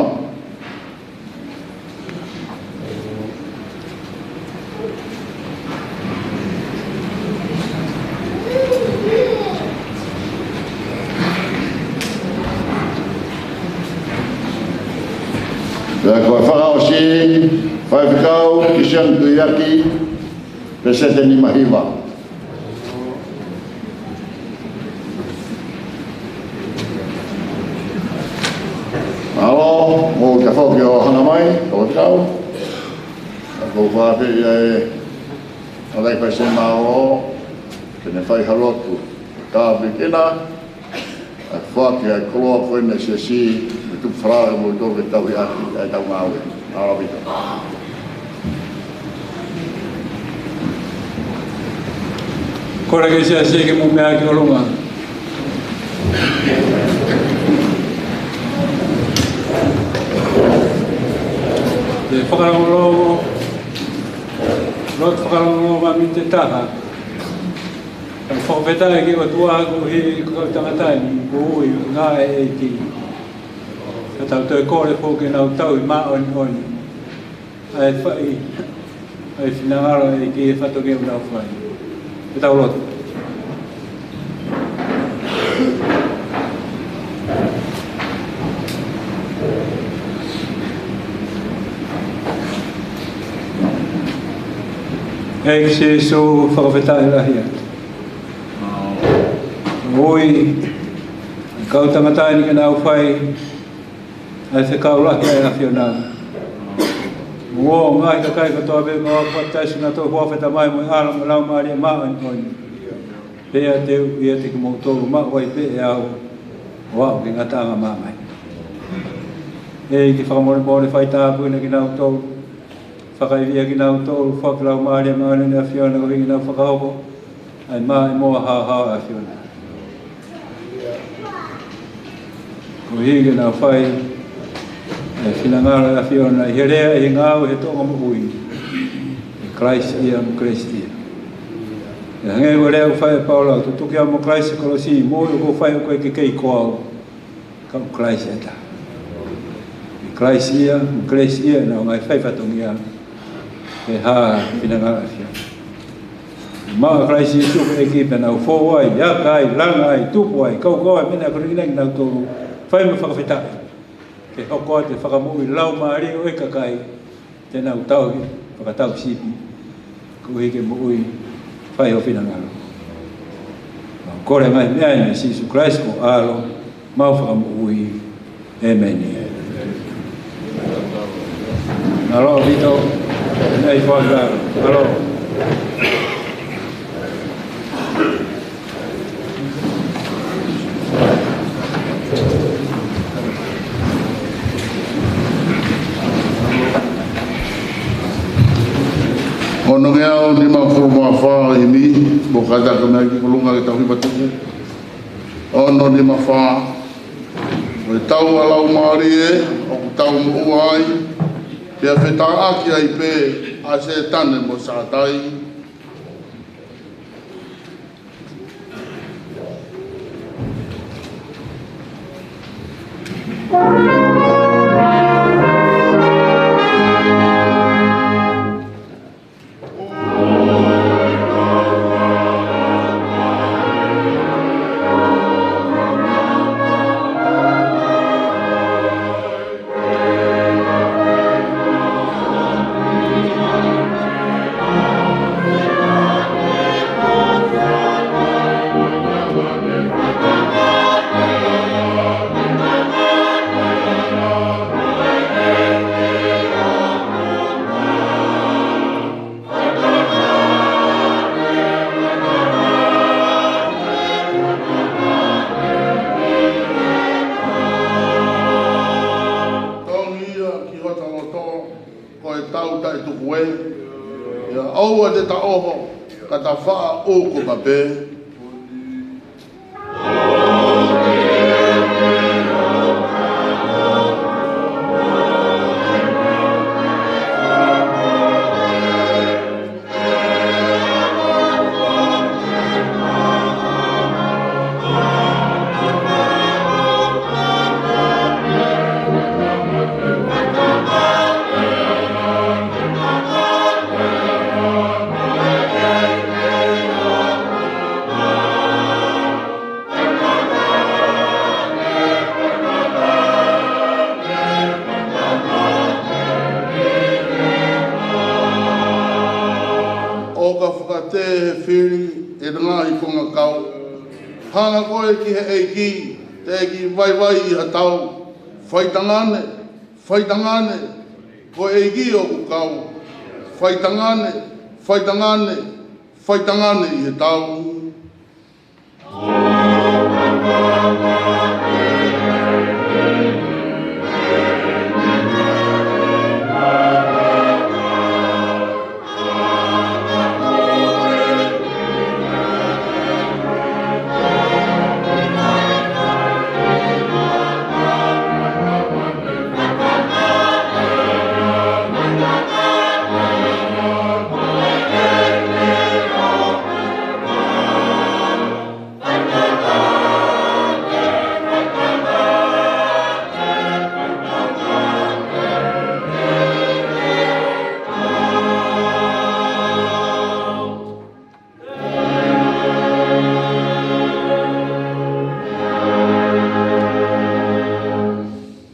Pea ko e fakaʻosi, faifekau Kisiani Tuiaki, peseti ʻe nima hiva. Mālō, mou ka foki ʻo hanga mai, ʻo tau. Ka kou fakaafeʻi ʻa e ʻAlai Paise Mālō, ke ne fai ha lotu. Ka pekina, ʻa e foaki ʻa e koloa ko eni ʻa e Siasi, mo e tupu falala mo e tolu ke tauhi ʻaki ʻa ʻetau ngāue. ʻAlā pito. Kole ke Siasi ke mou meʻa ki ʻolunga. Te fakalongolongo, lotu fakalongolongo mā mite taha. Tau fakafetaʻi ki he ʻOtua koeʻuhi ko e kau tangata ni kuo ui ngāue ʻa e ʻEiki. Ka tau toe kole foki ke nau tauhi māʻoniʻoni ʻa e fai ʻa e finangalo ʻa e ʻEiki he fatongia ʻoku nau fai. Ke tau lotu. ʻEiki Sīsū, fakafetaʻi lahi atu. Ui, kau tangata ni ke nau fai ʻa e fekau lahi ʻa e ʻAfiona. Mo e ngaahi kakai kotoa pē ʻoku nau papitaiso ʻi he huafa ʻo e Tamai mo e ʻAlo mo e Laumālie Māʻoniʻoni. Pea te u ʻiate kimoutolu, maʻu ai pē ʻe au ʻo aʻu ki he ngataʻanga ʻo māmani. ʻEiki, fakamolemole, fai tāpuekina kinautolu. Fakaivia kinautolu, foaki Laumālie Māʻoniʻoni ʻa e ʻAfiona, koeʻuhi ke nau fakahoko ʻa e maʻimoa haohaoa ʻa e ʻAfiona. Koeʻuhi ke nau fai ʻa e finangalo ʻo e ʻAfiona ʻi he lea, ʻi he ngāue, ʻi he toʻonga moʻui. ʻI Kalaisi ʻia, mo Kalaisi ʻia. ʻE hangē ko e lea ʻoku fai ʻe Paula, tutuki au mo Kalaisi he kolosi, moʻui ʻoku ou fai ʻoku ʻikai ko au, ka ko Kalaisi ʻe taha. ʻI Kalaisi ʻia, mo Kalaisi ʻia, ʻenau ngaahi fai fatongia, ʻe hā finangalo ʻo e ʻAfiona. Maʻu ʻa Kalaisi Sīsū ko e ʻEiki pea nau fou ai, aka ai, langa ai, tupu ai, kaukaua ai, meʻa naʻa ne kole kinautolu, fai mo fakafetaʻi. Ke hoko atu e fakamoʻui laumālie ʻo e kakai te nau tauhi, fakatau sipi, koeʻuhi ke moʻui, fai ho finangalo. Mau kole ngaahi meʻa ni ʻia Sīsū Kalaisi ko ho ʻAlo, mau Fakamoʻui. ʻĒmeni. Mālō ʻaupito, meʻa ʻi fua kila. Mālō. Ono ngeau nimangofulu mā fā ʻi he himi, mo kātaki mai ki ʻolunga ke tau hiva tuku. Ono nima fā. Ko e tau ʻa e Laumālie ʻoku tau moʻua ai, pea fetāʻaki ai pē ʻa Sētane mo Sātai. Tongi ia ki hota loto, ko e tau taʻetuku ē. ʻIa ʻoua te ta ʻoho, ka ta faʻa ʻukupa pē. ʻO ka fakatē he fili ʻene ngaahi konga kau, hanga koe ki he ʻEiki, teʻeki vaivai ʻi ha tau. Faitangane, faitangane, ko e ʻEiki ʻoku kau. Faitangane, faitangane, faitangane ʻi he tau.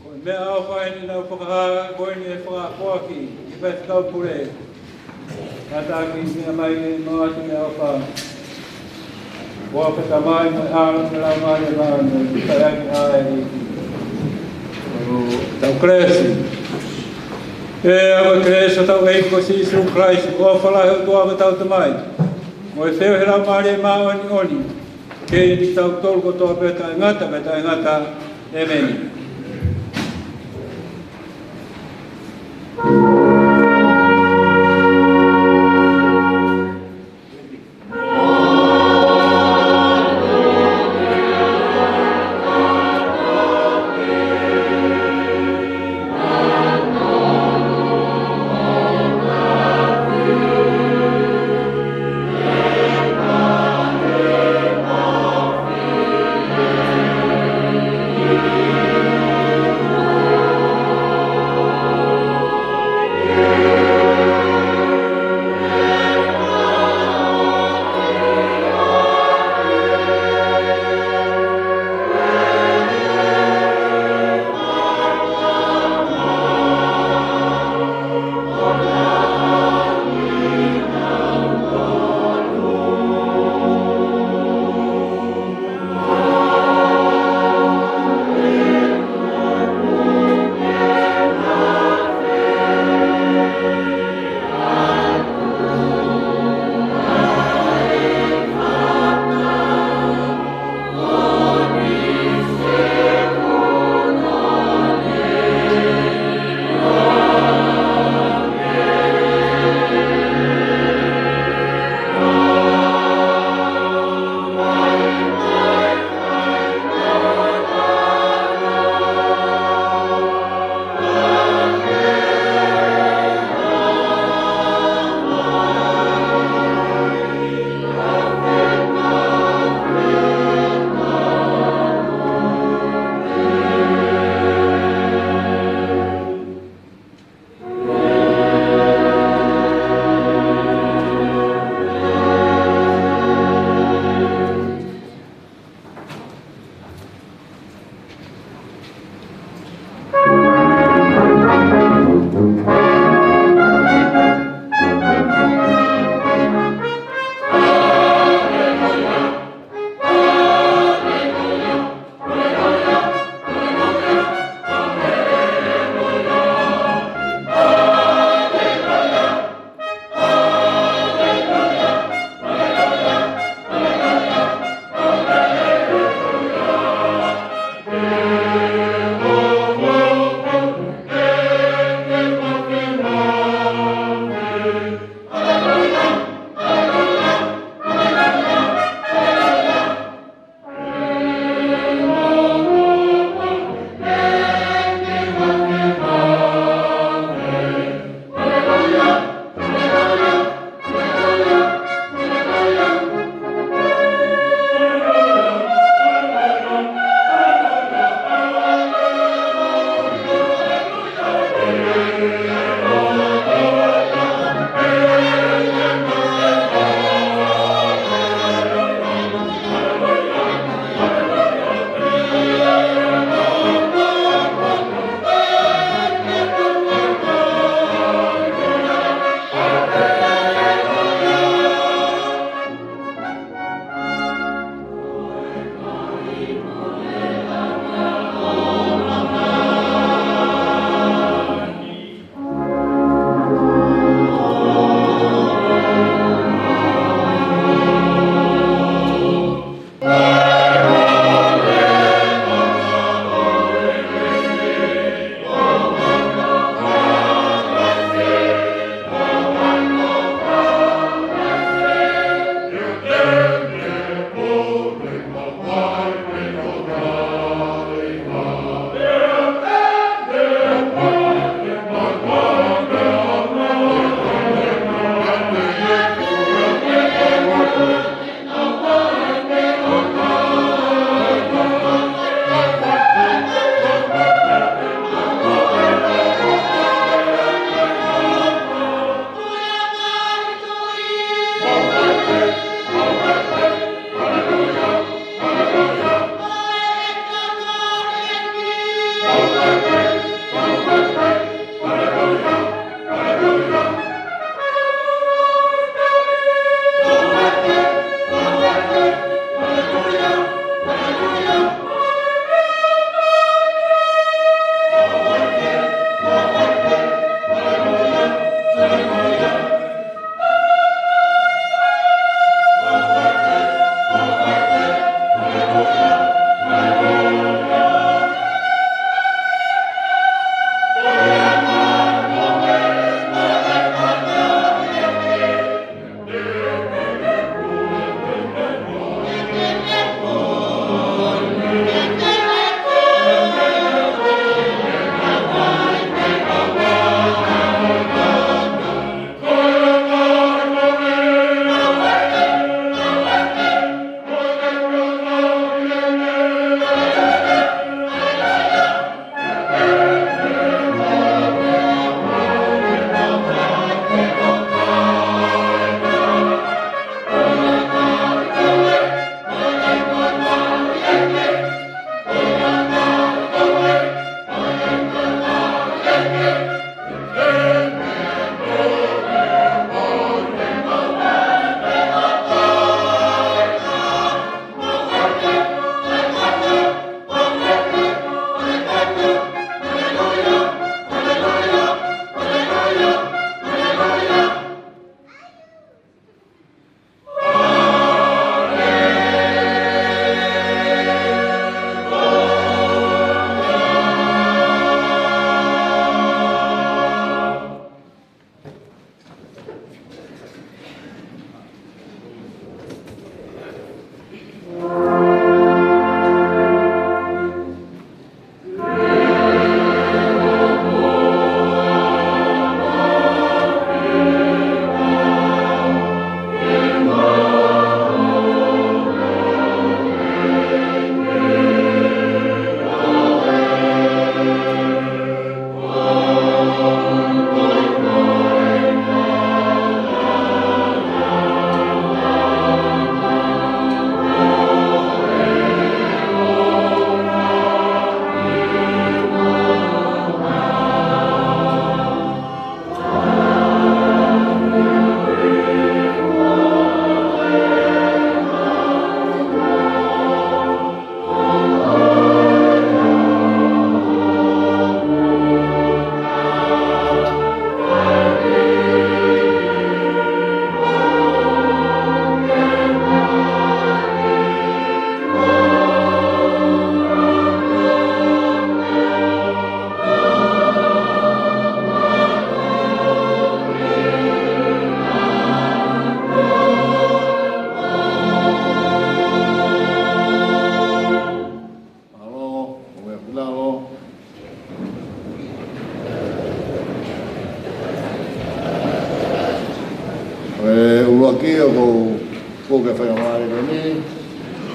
Ko e meʻaʻofa eni naʻa ku fakahā ko eni ʻe fakafoaki ʻe he Faifekau Pule. Kātaki meʻa mai ke mau ʻoatu e ʻofa. ʻOfa ʻa e Tamai mo e ʻAlo mo e Laumālie Māʻoniʻoni, ʻi he ʻEiki. Tau kelesi. ʻE ʻa e kelesi ʻa hotau ʻEiki ko Sīsū Kalaisi, ʻofa lahi ʻa e ʻOtua ko hotau Tamai, mo e feohi ʻa e Laumālie Māʻoniʻoni, ke ʻiate kitautolu kotoa pē taʻengata pea taʻengata. ʻĒmeni.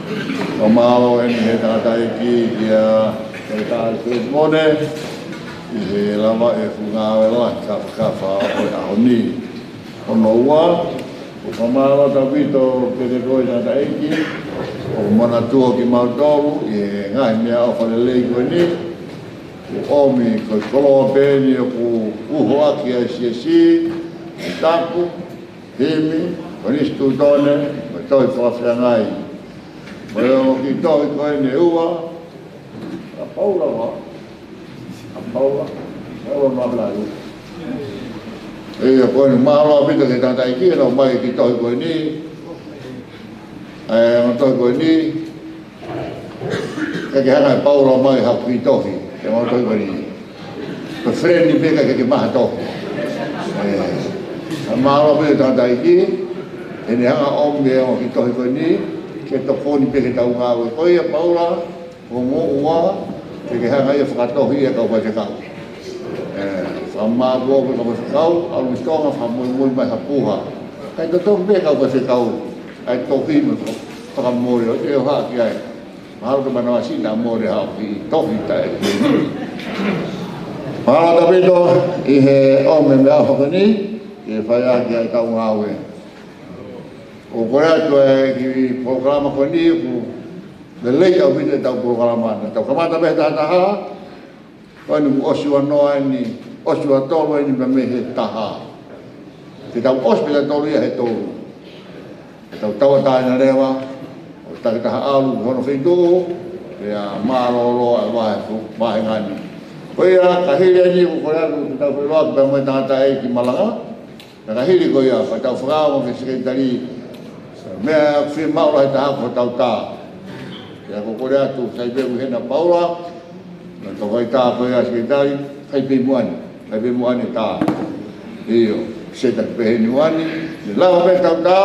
Fakamālō eni he tangataʻeiki kia Toketā Alekeleti Mone, ʻi he lava e fuʻu ngāue lahi kafakafa ʻo e ʻaho ni. Hono ua, ʻoku fakamālō ʻaupito kiate koe tangataʻeiki, ʻoku manatua kimautolu ʻi he ngaahi meʻaʻofa lelei ko eni, ʻoku ʻomi ko e koloa pē eni ʻoku uho ʻaki ʻa e siasi, tapu, himi, konisitūtone, mo e tohi fakafeangai. Mo e ongo kiʻi tohi ko eni ʻe ua, ʻa Paula ʻa, ʻa Paula, Paula Mavalalu. ʻIo, ko eni mālō ʻaupito ki he tangataʻeiki, ʻoku ʻomai e kiʻi tohi ko eni. ʻA e ongo tohi ko eni, ka ke hanga ʻe Paula ʻo ʻomai haʻaku kiʻi tohi, ke ongo tohi ko eni. Ko e friendly pē ka ke ke maha tohi. ʻE, ka mālō pē tangataʻeiki, ʻene hanga ʻo ʻomi e ongo kiʻi tohi ko eni, ke tokoni pē ki heʻetau ngāue. Ko ia Paula, ko e ongo ua, ke ke hanga ʻe ia ʻo fakatohi e kau faifekau. ʻE, fakamālō pē kau faifekau, ʻalu ki Tonga, fakamolemole mai ha puha. Kae totongi pē kau faifekau, ʻa e tohi mo e faka-, fakamole, ʻoua te ke ʻohake ai. Mahalo ke manavasiʻi naʻa mole haʻo kiʻi tohi taʻe. Mālō ʻaupito ʻi he ʻomi e meʻaʻofa ko eni, ke fai ʻaki ʻetau ngāue. ʻOku kole atu e kiʻi polokalama ko eni, ʻoku lelei ʻaupito ʻetau polokalama. Naʻa tau kamata mei he taha taha, ko eni kuo ʻosi uanoa eni, ʻosi uatolu eni mei he taha. Te tau ʻosi pē tautolu ia he tolu. Te tau tauʻatāina leva, ʻo takitaha ʻalu ki hono feituʻu, pea mālōlō ʻa e vahe fu-, vahenga ni. Ko ia, ka hili eni ʻoku kole atu ke tau feʻiloaki pea mo e tangataʻeiki malanga. Ka hili ko ia, pea tau fakaongo ki he sekelitali, meʻa ʻoku fiemaʻu lahi taha ko hotau tā. Pea ʻoku kole atu, sai pē ʻoku ʻi hena Paula, naʻa tau fai tā ko ia sekelitali, sai pē muʻa ni, sai pē muʻa ni tā. ʻIo, seta pē heni muʻa ni, ne lava pē tau tā,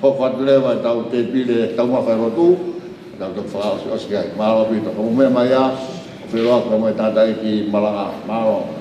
hoko atu leva tau tēpile, tau mafa lotu, tau toki fakaʻosiʻosi ai. Mālō ʻaupito, ka mou meʻa mai ā, ʻo feʻiloaki mo e tangataʻeiki malanga. Mālō.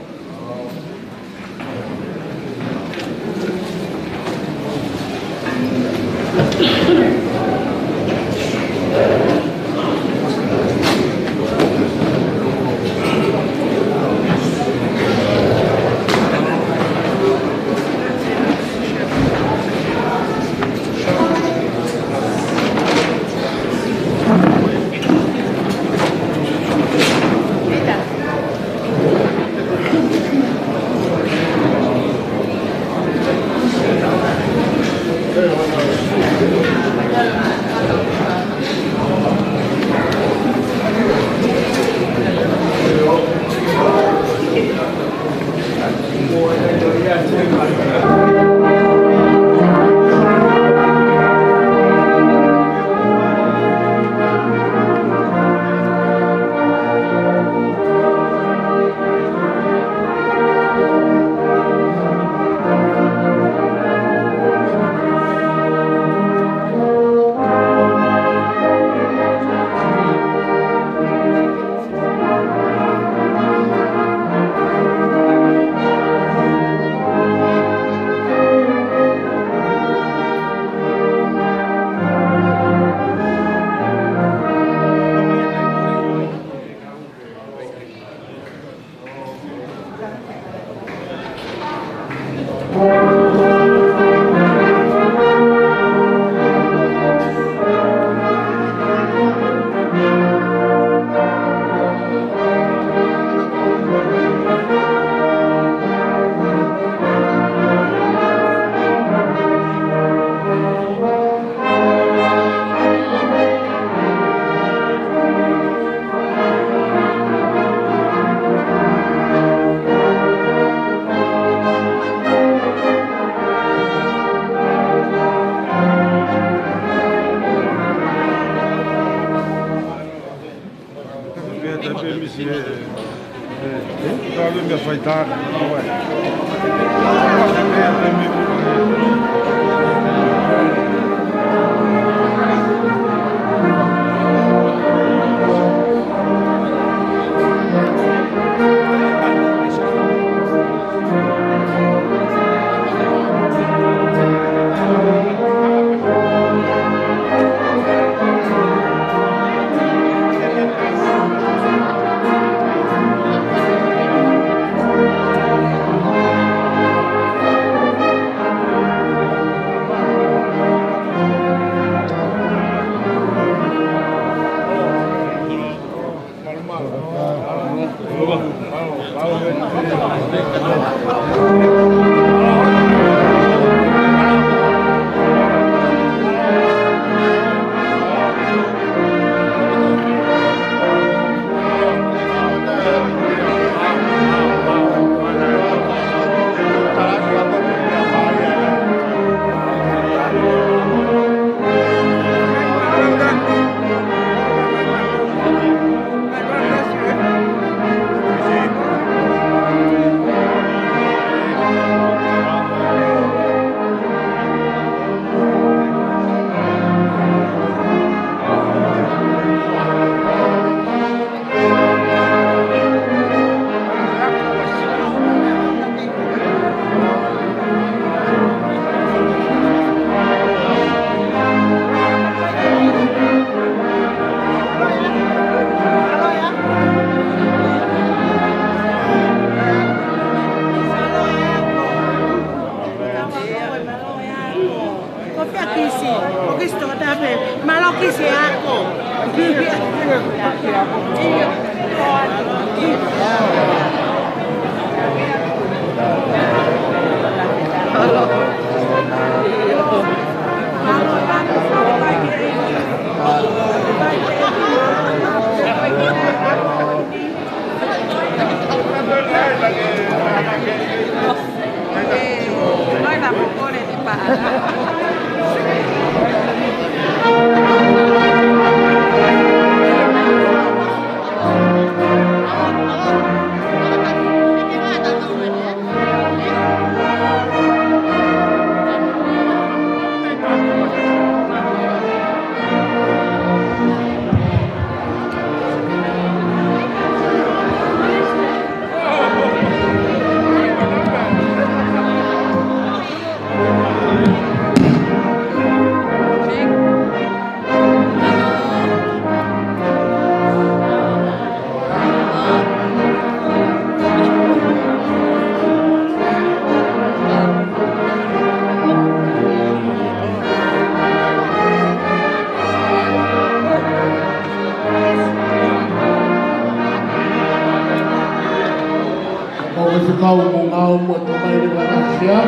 Ko e fekau mo ngāue mo e tamai le manasia.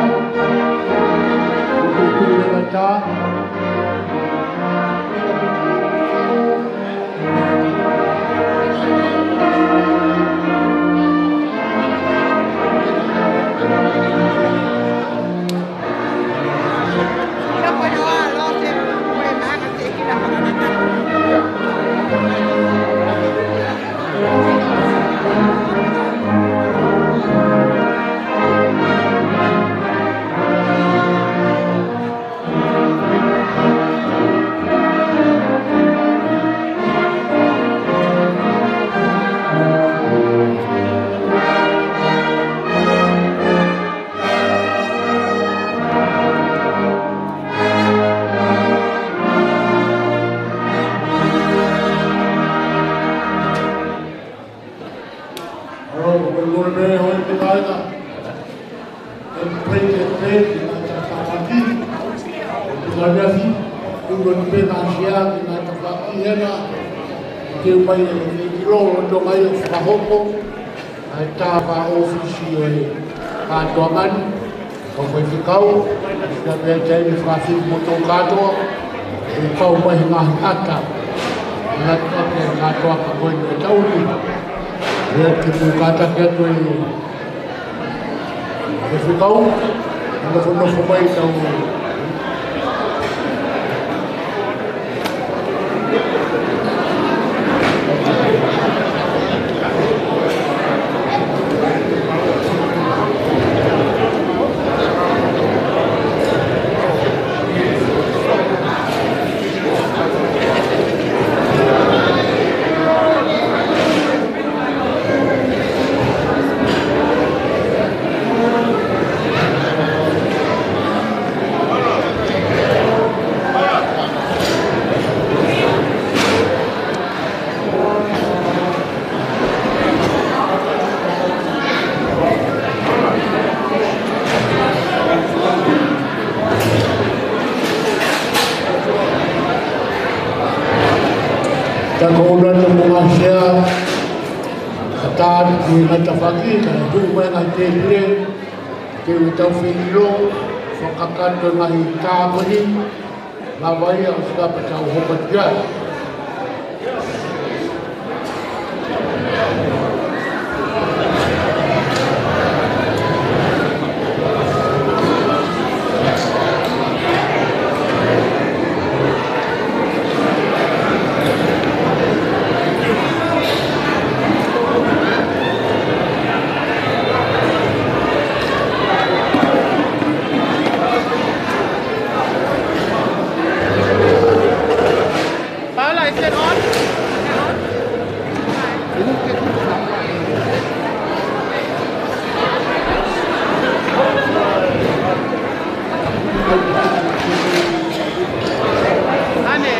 Ko e tuʻu le mata. Alo, ko e lole pē hoi te kaina. E pei te pei ki nai ta faki. Ko e lole afi, ko e lole pē na sia ki nai ta faki hena. Ke mai e ke kilo, lo to mai o fakahoko. ʻA e tā fakaʻofisi ʻo e kātoanga ni, ko e faifekau, ka pea taimi fakafeʻiloaki mo tō kātoa, ʻe pau mai he ngaahi ʻata, ngaahi ʻata ʻa e kātoanga ko eni ʻo e taʻu ni. ʻE ke pū kātaki atu e faifekau, ʻa e nofo nofo mai tau Ka ko ʻuna te mo ngaahi sea, ka tā ki he ngaahi tafaʻaki, ka tuʻu mai ngaahi tēpile, ke u tau feʻilo, fakakakato ngaahi tāpuni, lava ia ʻo fika pea tau hoko atu ki ai. Paula, is it on? Ane.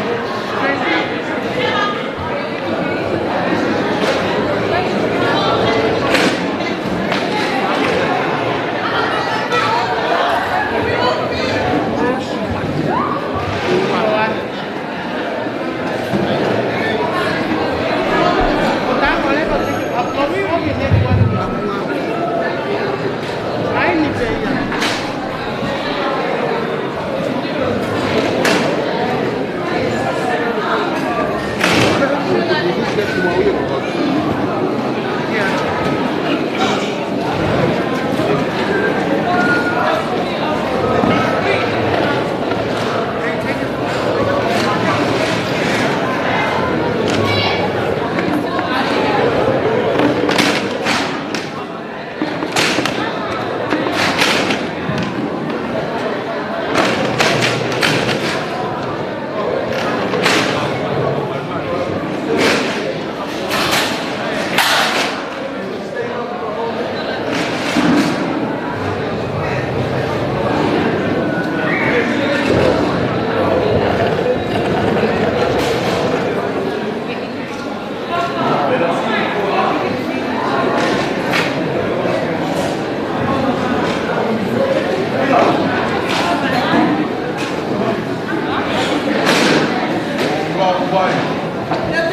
Vai.